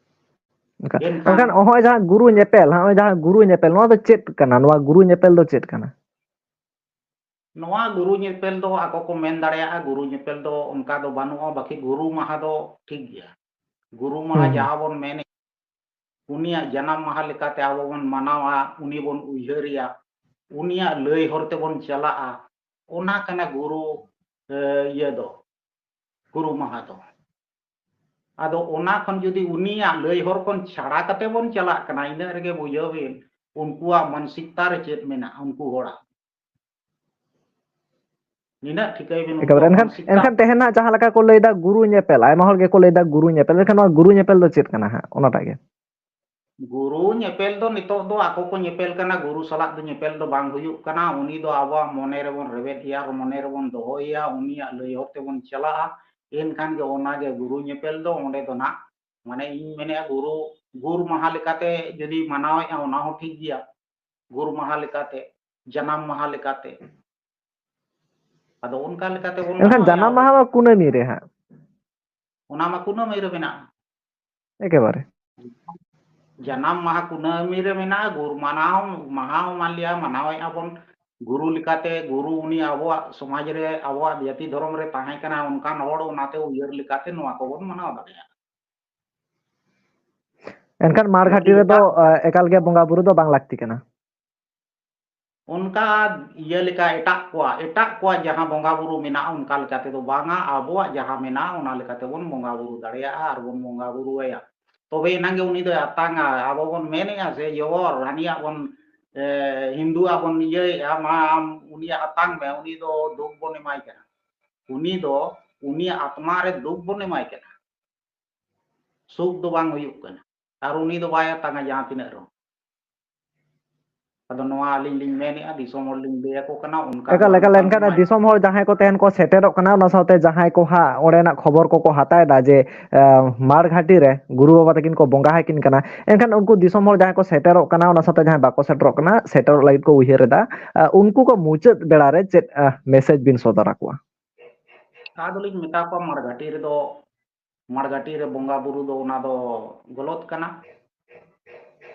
ᱮᱱᱠᱷᱟᱱ ᱱᱚᱜᱼᱚᱭ ᱡᱟᱦᱟᱸ ᱜᱩᱨᱩ ᱧᱮᱯᱮᱞ, ᱱᱚᱜᱼᱚᱭ ᱡᱟᱦᱟᱸ ᱜᱩᱨᱩ ᱧᱮᱯᱮᱞ, ᱱᱚᱣᱟ ᱫᱚ ᱪᱮᱫ ᱠᱟᱱᱟ? ᱱᱚᱣᱟ ᱜᱩᱨᱩ ᱧᱮᱯᱮᱞ ᱫᱚ ᱪᱮᱫ ᱠᱟᱱᱟ? ᱱᱚᱣᱟ ᱜᱩᱨᱩ ᱧᱮᱯᱮᱞ ᱫᱚ ᱟᱠᱚ ᱠᱚ ᱢᱮᱱ ᱫᱟᱲᱮᱭᱟᱜᱼᱟ, ᱜᱩᱨᱩ ᱧᱮᱯᱮᱞ ᱫᱚ ᱚᱱᱠᱟ ᱫᱚ ᱵᱟᱹᱱᱩᱜᱼᱟ, ᱵᱟᱹᱠᱤ ᱜᱩᱨᱩ ᱢᱟᱦᱟ ᱫᱚ ᱴᱷᱤᱠ ᱜᱮᱭᱟ᱾ ᱜᱩᱨᱩ ᱢᱟᱦᱟ ᱡᱟᱦᱟᱸ ᱵᱚᱱ ᱢᱮᱱᱮᱫ, ᱩᱱᱤᱭᱟᱜ ᱡᱟᱱᱟᱢ ᱢᱟᱦᱟ ᱞᱮᱠᱟᱛᱮ ᱟᱵᱚ ᱵᱚᱱ ᱢᱟᱱᱟᱣᱟ, ᱩᱱᱤ ᱵᱚᱱ ᱩᱭᱦᱟᱹᱨᱮᱭᱟ, ᱩᱱᱤᱭᱟᱜ ᱞᱟᱹᱭ ᱦᱚᱨ ᱛᱮᱵᱚᱱ ᱪᱟᱞᱟᱜᱼᱟ, ᱚᱱᱟ ᱠᱟᱱᱟ ᱜᱩᱨᱩ, ᱮ, ᱤᱭᱟᱹ ᱫᱚ, ᱜᱩᱨᱩ ᱢᱟᱦᱟ ᱫᱚ᱾ ᱟᱫᱚ ᱚᱱᱟ ᱠᱷᱚᱱ ᱡᱩᱫᱤ ᱩᱱᱤᱭᱟᱜ ᱞᱟᱹᱭ ᱦᱚᱨ ᱠᱷᱚᱱ ᱪᱷᱟᱲᱟ ᱠᱟᱛᱮ ᱵᱚᱱ ᱪᱟᱞᱟᱜ ᱠᱟᱱᱟ, ᱤᱱᱟᱹᱜ ᱨᱮᱜᱮ ᱵᱩᱡᱷᱟᱹᱣ ᱵᱤᱱ ᱩᱱᱠᱩᱣᱟᱜ ᱢᱟᱱᱥᱤᱠᱛᱟ ᱨᱮ ᱪᱮᱫ ᱢᱮᱱᱟᱜᱼᱟ, ᱩᱱᱠᱩ ᱦᱚᱲᱟᱜ᱾ ᱱᱤᱱᱟᱹᱜ ᱴᱷᱤᱠᱟᱹᱭ ᱵᱤᱱ, ᱮᱠᱮᱵᱟᱨᱮ᱾ ᱩᱱᱠᱩᱣᱟᱜ ᱮᱱᱠᱷᱟᱱ, ᱢᱟᱱᱥᱤᱠᱛᱟ᱾ ᱮᱱᱠᱷᱟᱱ ᱛᱮᱦᱮᱧ ᱦᱟᱸᱜ ᱡᱟᱦᱟᱸ ᱞᱮᱠᱟ ᱠᱚ ᱞᱟᱹᱭᱫᱟ ᱜᱩᱨᱩ ᱧᱮᱯᱮᱞ, ᱟᱭᱢᱟ ᱦᱚᱲ ᱜᱮᱠᱚ ᱞᱟᱹᱭᱫᱟ ᱜᱩᱨᱩ ᱧᱮᱯᱮᱞ, ᱮᱱᱠᱷᱟᱱ ᱱᱚᱣᱟ ᱜᱩᱨᱩ ᱧᱮᱯᱮᱞ ᱫᱚ ᱪᱮᱫ ᱠᱟᱱᱟ ᱦᱟᱸᱜ, ᱚᱱᱟᱴᱟᱜ ᱜᱮ? ᱜᱩᱨᱩ ᱧᱮᱯᱮᱞ ᱫᱚ ᱱᱤᱛᱚᱜ ᱫᱚ ᱟᱠᱚ ᱠᱚ ᱧᱮᱯᱮᱞ ᱠᱟᱱᱟ, ᱜᱩᱨᱩ ᱥᱟᱞᱟᱜ ᱫᱚ ᱧᱮᱯᱮᱞ ᱫᱚ ᱵᱟᱝ ᱦᱩᱭᱩᱜ ᱠᱟᱱᱟ᱾ ᱩᱱᱤ ᱫᱚ ᱟᱵᱚᱣᱟᱜ ᱢᱚᱱᱮ ᱨᱮᱵᱚᱱ ᱨᱮᱵᱮᱫ ᱮᱭᱟ ᱟᱨ ᱢᱚᱱᱮ ᱨᱮᱵᱚᱱ ᱫᱚᱦᱚᱭᱮᱭᱟ, ᱩᱱᱤᱭᱟᱜ ᱞᱟᱹᱭ ᱦᱚᱨ ᱛᱮᱵᱚᱱ ᱪᱟᱞᱟᱜᱼᱟ, ᱮᱱᱠᱷᱟᱱ ᱜᱮ ᱚᱱᱟ ᱜᱮ ᱜᱩᱨᱩ ᱧᱮᱯᱮᱞ ᱫᱚ᱾ ᱚᱸᱰᱮ ᱫᱚ ᱱᱟᱜ, ᱢᱟᱱᱮ, ᱤᱧ ᱢᱮᱱᱮᱫᱼᱟ, ᱜᱩᱨᱩ, ᱜᱩᱨ ᱢᱟᱦᱟ ᱞᱮᱠᱟᱛᱮ ᱡᱩᱫᱤ ᱢᱟᱱᱟᱣᱮᱫᱼᱟ, ᱚᱱᱟ ᱦᱚᱸ ᱴᱷᱤᱠ ᱜᱮᱭᱟ, ᱜᱩᱨ ᱢᱟᱦᱟ ᱞᱮᱠᱟᱛᱮ, ᱡᱟᱱᱟᱢ ᱢᱟᱦᱟ ᱞᱮᱠᱟᱛᱮ᱾ ᱟᱫᱚ ᱚᱱᱠᱟ ᱞᱮᱠᱟᱛᱮ ᱵᱚᱱ ᱮᱱᱠᱷᱟᱱ ᱢᱟᱱᱟᱣᱮᱫᱼᱟ ᱡᱟᱱᱟᱢ ᱟᱵᱚ᱾ ᱢᱟᱦᱟ ᱢᱟ ᱠᱩᱱᱟᱹᱢᱤ ᱨᱮ ᱦᱟᱸᱜ᱾ ᱚᱱᱟ ᱢᱟ ᱠᱩᱱᱟᱹᱢᱤ ᱨᱮ ᱢᱮᱱᱟᱜᱼᱟ᱾ ᱮᱠᱮᱵᱟᱨᱮ᱾ ᱡᱟᱱᱟᱢ ᱢᱟᱦᱟ ᱠᱩᱱᱟᱹᱢᱤ ᱨᱮ ᱢᱮᱱᱟᱜᱼᱟ, ᱜᱩᱨ ᱢᱟᱱᱟᱣ ᱢᱟᱦᱟ ᱦᱚᱸ ᱢᱟᱱ ᱞᱤᱭᱟ, ᱢᱟᱱᱟᱣᱮᱫᱼᱟ ᱵᱚᱱ᱾ ᱜᱩᱨᱩ ᱞᱮᱠᱟᱛᱮ, ᱜᱩᱨᱩ ᱩᱱᱤ ᱟᱵᱚᱣᱟᱜ ᱥᱚᱢᱟᱡᱽ ᱨᱮ, ᱟᱵᱚᱣᱟᱜ ᱡᱟᱹᱛᱤ ᱫᱷᱚᱨᱚᱢ ᱨᱮ ᱛᱟᱦᱮᱸ ᱠᱟᱱᱟ, ᱚᱱᱠᱟᱱ ᱦᱚᱲ ᱚᱱᱟᱛᱮ ᱩᱭᱦᱟᱹᱨ ᱞᱮᱠᱟᱛᱮ ᱱᱚᱣᱟ ᱠᱚᱵᱚᱱ ᱢᱟᱱᱟᱣ ᱫᱟᱲᱮᱭᱟᱜᱼᱟ᱾ ᱮᱱᱠᱷᱟᱱ ᱢᱟᱲ ᱜᱷᱟᱴᱤ ᱞᱮᱠᱤᱱ ᱨᱮᱫᱚ, ᱮᱴᱟᱜ ᱟ, ᱮᱠᱟᱞ ᱜᱮ ᱵᱚᱸᱜᱟ ᱵᱩᱨᱩ ᱫᱚ ᱵᱟᱝ ᱞᱟᱹᱠᱛᱤ ᱠᱟᱱᱟ᱾ ᱚᱱᱠᱟ ᱤᱭᱟᱹ ᱞᱮᱠᱟ ᱮᱴᱟᱜ ᱠᱚᱣᱟᱜ, ᱮᱴᱟᱜ ᱠᱚᱣᱟᱜ ᱡᱟᱦᱟᱸ ᱵᱚᱸᱜᱟ ᱵᱩᱨᱩ ᱢᱮᱱᱟᱜᱼᱟ, ᱚᱱᱠᱟ ᱞᱮᱠᱟ ᱛᱮᱫᱚ ᱵᱟᱝᱟ, ᱟᱵᱚᱣᱟᱜ ᱡᱟᱦᱟᱸ ᱢᱮᱱᱟᱜᱼᱟ, ᱚᱱᱟ ᱞᱮᱠᱟ ᱛᱮᱵᱚᱱ ᱵᱚᱸᱜᱟ ᱵᱩᱨᱩ ᱫᱟᱲᱮᱭᱟᱜᱼᱟ ᱟᱨ ᱵᱚᱱ ᱵᱚᱸᱜᱟ ᱵᱩᱨᱩ ᱟᱭᱟ᱾ ᱛᱚᱵᱮ ᱮᱱᱟᱝ ᱜᱮ ᱩᱱᱤ ᱫᱚᱭ ᱟᱛᱟᱝᱟ᱾ ᱟᱵᱚ ᱵᱚᱱ ᱢᱮᱱᱮᱜᱼᱟ ᱥᱮ, ᱡᱚᱵᱚᱨ ᱦᱟᱹᱱᱤᱭᱟᱜ ᱵᱚᱱ, ᱮ, ᱦᱤᱱᱫᱩᱣᱟᱜ ᱵᱚᱱ ᱤᱭᱟᱹᱭᱮᱜᱼᱟ, ᱢᱟ ᱟᱢ ᱩᱱᱤᱭᱟᱜ ᱟᱛᱟᱝ ᱢᱮ, ᱩᱱᱤ ᱫᱚ ᱫᱩᱠ ᱵᱚᱱ ᱮᱢᱟᱭ ᱠᱟᱱᱟ᱾ ᱩᱱᱤ ᱫᱚ, ᱩᱱᱤᱭᱟᱜ ᱟᱛᱢᱟ ᱨᱮ ᱫᱩᱠ ᱵᱚᱱ ᱮᱢᱟᱭ ᱠᱟᱱᱟ, ᱥᱩᱠ ᱫᱚ ᱵᱟᱝ ᱦᱩᱭᱩᱜ ᱠᱟᱱᱟ᱾ ᱟᱨ ᱩᱱᱤ ᱫᱚ ᱵᱟᱭ ᱟᱛᱟᱝᱟ ᱡᱟᱦᱟᱸ ᱛᱤᱱᱟᱹᱜ ᱨᱮᱦᱚᱸ᱾ ᱟᱫᱚ ᱱᱚᱣᱟ ᱟᱹᱞᱤᱧ ᱞᱤᱧ ᱢᱮᱱᱮᱫᱼᱟ, ᱫᱤᱥᱚᱢ ᱦᱚᱲ ᱞᱤᱧ ᱞᱟᱹᱭ ᱟᱠᱚ ᱠᱟᱱᱟ, ᱚᱱᱠᱟ ᱮᱠᱟᱞ, ᱮᱠᱟᱞ᱾ ᱮᱱᱠᱷᱟᱱ ᱫᱤᱥᱚᱢ ᱦᱚᱲ ᱡᱟᱦᱟᱸᱭ ᱠᱚ ᱛᱟᱦᱮᱱ ᱠᱚ ᱥᱮᱴᱮᱨᱚᱜ ᱠᱟᱱᱟ, ᱚᱱᱟ ᱥᱟᱶᱛᱮ ᱡᱟᱦᱟᱸᱭ ᱠᱚ ᱦᱟᱸᱜ ᱚᱸᱰᱮᱱᱟᱜ ᱠᱷᱚᱵᱚᱨ ᱠᱚᱠᱚ ᱦᱟᱛᱟᱣ ᱮᱫᱟ ᱡᱮ, ᱟᱸ, ᱢᱟᱲ ᱜᱷᱟᱴᱤ ᱨᱮ ᱜᱩᱨᱩ ᱵᱟᱵᱟ ᱛᱟᱹᱠᱤᱱ ᱠᱚ ᱵᱚᱸᱜᱟ ᱟᱹᱠᱤᱱ ᱠᱟᱱᱟ, ᱮᱱᱠᱷᱟᱱ ᱩᱱᱠᱩ ᱫᱤᱥᱚᱢ ᱦᱚᱲ ᱡᱟᱦᱟᱸᱭ ᱠᱚ ᱥᱮᱴᱮᱨᱚᱜ ᱠᱟᱱᱟ, ᱚᱱᱟ ᱥᱟᱶᱛᱮ ᱡᱟᱦᱟᱸᱭ ᱵᱟᱠᱚ ᱥᱮᱴᱮᱨᱚᱜ ᱠᱟᱱᱟ, ᱥᱮᱴᱮᱨᱚᱜ ᱞᱟᱹᱜᱤᱫ ᱠᱚ ᱩᱭᱦᱟᱹᱨ ᱮᱫᱟ, ᱟᱸ, ᱩᱱᱠᱩ ᱠᱚ ᱢᱩᱪᱟᱹᱫ ᱵᱮᱲᱟ ᱨᱮ ᱪᱮᱫ, ᱟᱸ, ᱢᱮᱥᱮᱡᱽ ᱵᱤᱱ ᱥᱚᱫᱚᱨ ᱟᱠᱚᱣᱟ? ᱟᱫᱚᱞᱤᱧ ᱢᱮᱛᱟ ᱠᱚᱣᱟ, ᱢᱟᱲ ᱜᱷᱟᱴᱤ ᱨᱮᱫᱚ, ᱢᱟᱲ ᱜᱷᱟᱴᱤ ᱨᱮ ᱵᱚᱸᱜᱟ ᱵᱩᱨᱩ ᱫᱚ ᱚᱱᱟ ᱫᱚ ᱜᱚᱞᱚᱛ ᱠᱟᱱᱟ᱾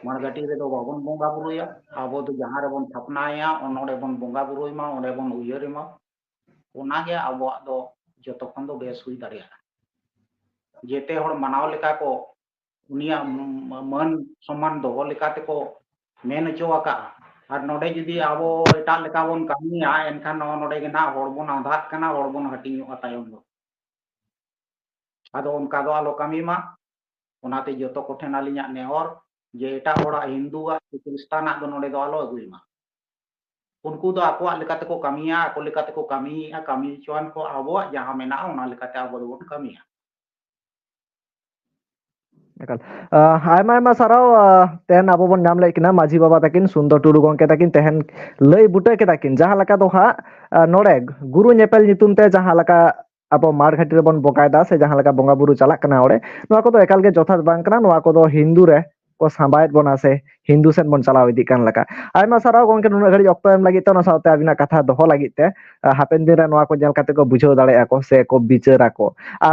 ᱢᱟᱲ ᱜᱷᱟᱴᱤ ᱨᱮᱫᱚ ᱵᱟᱵᱚᱱ ᱵᱚᱸᱜᱟ ᱵᱩᱨᱩᱭᱟ᱾ ᱟᱵᱚ ᱫᱚ ᱡᱟᱦᱟᱸ ᱨᱮᱵᱚᱱ ᱛᱷᱟᱯᱱᱟᱭᱟ, ᱚᱱ-, ᱚᱸᱰᱮ ᱵᱚᱱ ᱵᱚᱸᱜᱟ ᱵᱩᱨᱩᱭ ᱢᱟ, ᱚᱸᱰᱮ ᱵᱚᱱ ᱩᱭᱦᱟᱹᱨ ᱢᱟ᱾ ᱚᱱᱟᱜᱮ ᱟᱵᱚᱣᱟᱜ ᱫᱚ ᱡᱚᱛᱚ ᱠᱷᱚᱱ ᱫᱚ ᱵᱮᱥ ᱦᱩᱭ ᱫᱟᱲᱮᱭᱟᱜᱼᱟ᱾ ᱡᱮᱛᱮ ᱦᱚᱲ ᱢᱟᱱᱟᱣ ᱞᱮᱠᱟ ᱠᱚ, ᱩᱱᱤᱭᱟᱜ ᱢᱟᱹᱱ ᱥᱚᱢᱢᱟᱱ ᱫᱚᱦᱚ ᱞᱮᱠᱟ ᱛᱮᱠᱚ ᱢᱮᱱ ᱦᱚᱪᱚ ᱟᱠᱟᱫᱼᱟ᱾ ᱟᱨ ᱱᱚᱰᱮ ᱡᱩᱫᱤ ᱟᱵᱚ ᱮᱴᱟᱜ ᱞᱮᱠᱟ ᱵᱚᱱ ᱠᱟᱹᱢᱤᱭᱟ, ᱮᱱᱠᱷᱟᱱ ᱱᱚᱣᱟ ᱱᱚᱰᱮ ᱜᱮ ᱱᱟᱦᱟᱜ ᱦᱚᱲ ᱵᱚᱱ ᱟᱸᱫᱷᱟᱜ ᱠᱟᱱᱟ, ᱦᱚᱲ ᱵᱚᱱ ᱦᱟᱹᱴᱤᱧᱚᱜᱼᱟ ᱛᱟᱭᱚᱢ ᱫᱚ᱾ ᱟᱫᱚ ᱚᱱᱠᱟ ᱫᱚ ᱟᱞᱚ ᱠᱟᱹᱢᱤ ᱢᱟ᱾ ᱚᱱᱟᱛᱮ ᱡᱚᱛᱚ ᱠᱚᱴᱷᱮᱱ ᱟᱹᱞᱤᱧᱟᱜ ᱱᱮᱦᱚᱨ ᱡᱮ ᱮᱴᱟᱜ ᱦᱚᱲᱟᱜ, ᱦᱤᱱᱫᱩᱣᱟᱜ ᱥᱮ ᱠᱷᱨᱤᱥᱴᱟᱱᱟᱜ ᱫᱚ ᱱᱚᱰᱮ ᱫᱚ ᱟᱞᱚ ᱟᱹᱜᱩᱭ ᱢᱟ᱾ ᱩᱱᱠᱩ ᱫᱚ ᱟᱠᱚᱣᱟᱜ ᱞᱮᱠᱟ ᱛᱮᱠᱚ ᱠᱟᱹᱢᱤᱭᱟ, ᱟᱠᱚ ᱞᱮᱠᱟ ᱛᱮᱠᱚ ᱠᱟᱹᱢᱤᱭᱮᱫᱼᱟ, ᱠᱟᱹᱢᱤ ᱦᱚᱪᱚᱣᱟᱱ ᱠᱚ, ᱟᱵᱚᱣᱟᱜ ᱡᱟᱦᱟᱸ ᱢᱮᱱᱟᱜᱼᱟ ᱚᱱᱟ ᱞᱮᱠᱟᱛᱮ ᱟᱵᱚ ᱫᱚᱵᱚᱱ ᱠᱟᱹᱢᱤᱭᱟ᱾ ᱮᱠᱟᱞ᱾ ᱟᱸ, ᱟᱭᱢᱟ ᱟᱭᱢᱟ ᱥᱟᱨᱦᱟᱣ᱾ ᱟᱸ, ᱛᱮᱦᱮᱧ ᱟᱵᱚ ᱵᱚᱱ ᱧᱟᱢ ᱞᱮᱫ ᱠᱤᱱᱟ ᱢᱟᱹᱡᱷᱤ ᱵᱟᱵᱟ ᱛᱟᱹᱠᱤᱱ, ᱥᱩᱱᱫᱚᱨ ᱴᱩᱰᱩ ᱜᱚᱢᱠᱮ ᱛᱟᱹᱠᱤᱱ, ᱛᱮᱦᱮᱧ ᱞᱟᱹᱭ ᱵᱩᱴᱟᱹ ᱠᱮᱫᱟ ᱠᱤᱱ ᱡᱟᱦᱟᱸ ᱞᱮᱠᱟ ᱫᱚ ᱦᱟᱸᱜ, ᱟᱸ, ᱱᱚᱰᱮ ᱜᱩᱨᱩ ᱧᱮᱯᱮᱞ ᱧᱩᱛᱩᱢ ᱛᱮ ᱡᱟᱦᱟᱸ ᱞᱮᱠᱟ ᱟᱵᱚ ᱢᱟᱲ ᱜᱷᱟᱴᱤ ᱨᱮᱵᱚᱱ ᱵᱚᱸᱜᱟᱭᱮᱫᱟ ᱥᱮ ᱡᱟᱦᱟᱸ ᱞᱮᱠᱟ ᱵᱚᱸᱜᱟ ᱵᱩᱨᱩ ᱪᱟᱞᱟᱜ ᱠᱟᱱᱟ ᱚᱸᱰᱮ, ᱱᱚᱣᱟ ᱠᱚᱫᱚ ᱮᱠᱟᱞ ᱜᱮ ᱡᱚᱛᱷᱟᱛ ᱵᱟᱝ ᱠᱟᱱᱟ᱾ ᱱᱚᱣᱟ ᱠᱚᱫᱚ ᱦᱤᱱᱫᱩ ᱨᱮ ᱠᱚ ᱥᱟᱢᱵᱟᱭᱮᱫ ᱵᱚᱱᱟ ᱥᱮ ᱦᱤᱱᱫᱩ ᱥᱮᱫ ᱵᱚᱱ ᱪᱟᱞᱟᱣ ᱤᱫᱤᱜ ᱠᱟᱱ ᱞᱮᱠᱟ᱾ ᱟᱭᱢᱟ ᱥᱟᱨᱦᱟᱣ ᱜᱚᱢᱠᱮ, ᱱᱩᱱᱟᱹᱜ ᱜᱷᱟᱹᱲᱤᱡ ᱚᱠᱛᱚ ᱮᱢ ᱞᱟᱹᱜᱤᱫ ᱛᱮ, ᱚᱱᱟ ᱥᱟᱶᱛᱮ ᱟᱹᱵᱤᱱᱟᱜ ᱠᱟᱛᱷᱟ ᱫᱚᱦᱚ ᱞᱟᱹᱜᱤᱫ ᱛᱮ᱾ ᱟᱸ, ᱦᱟᱯᱮᱱ ᱫᱤᱱ ᱨᱮ ᱱᱚᱣᱟ ᱠᱚ ᱧᱮᱞ ᱠᱟᱛᱮ ᱠᱚ ᱵᱩᱡᱷᱟᱹᱣ ᱫᱟᱲᱮᱭᱟᱜᱼᱟ ᱠᱚ ᱥᱮ ᱠᱚ ᱵᱤᱪᱟᱹᱨ ᱟᱠᱚ᱾ ᱟᱨ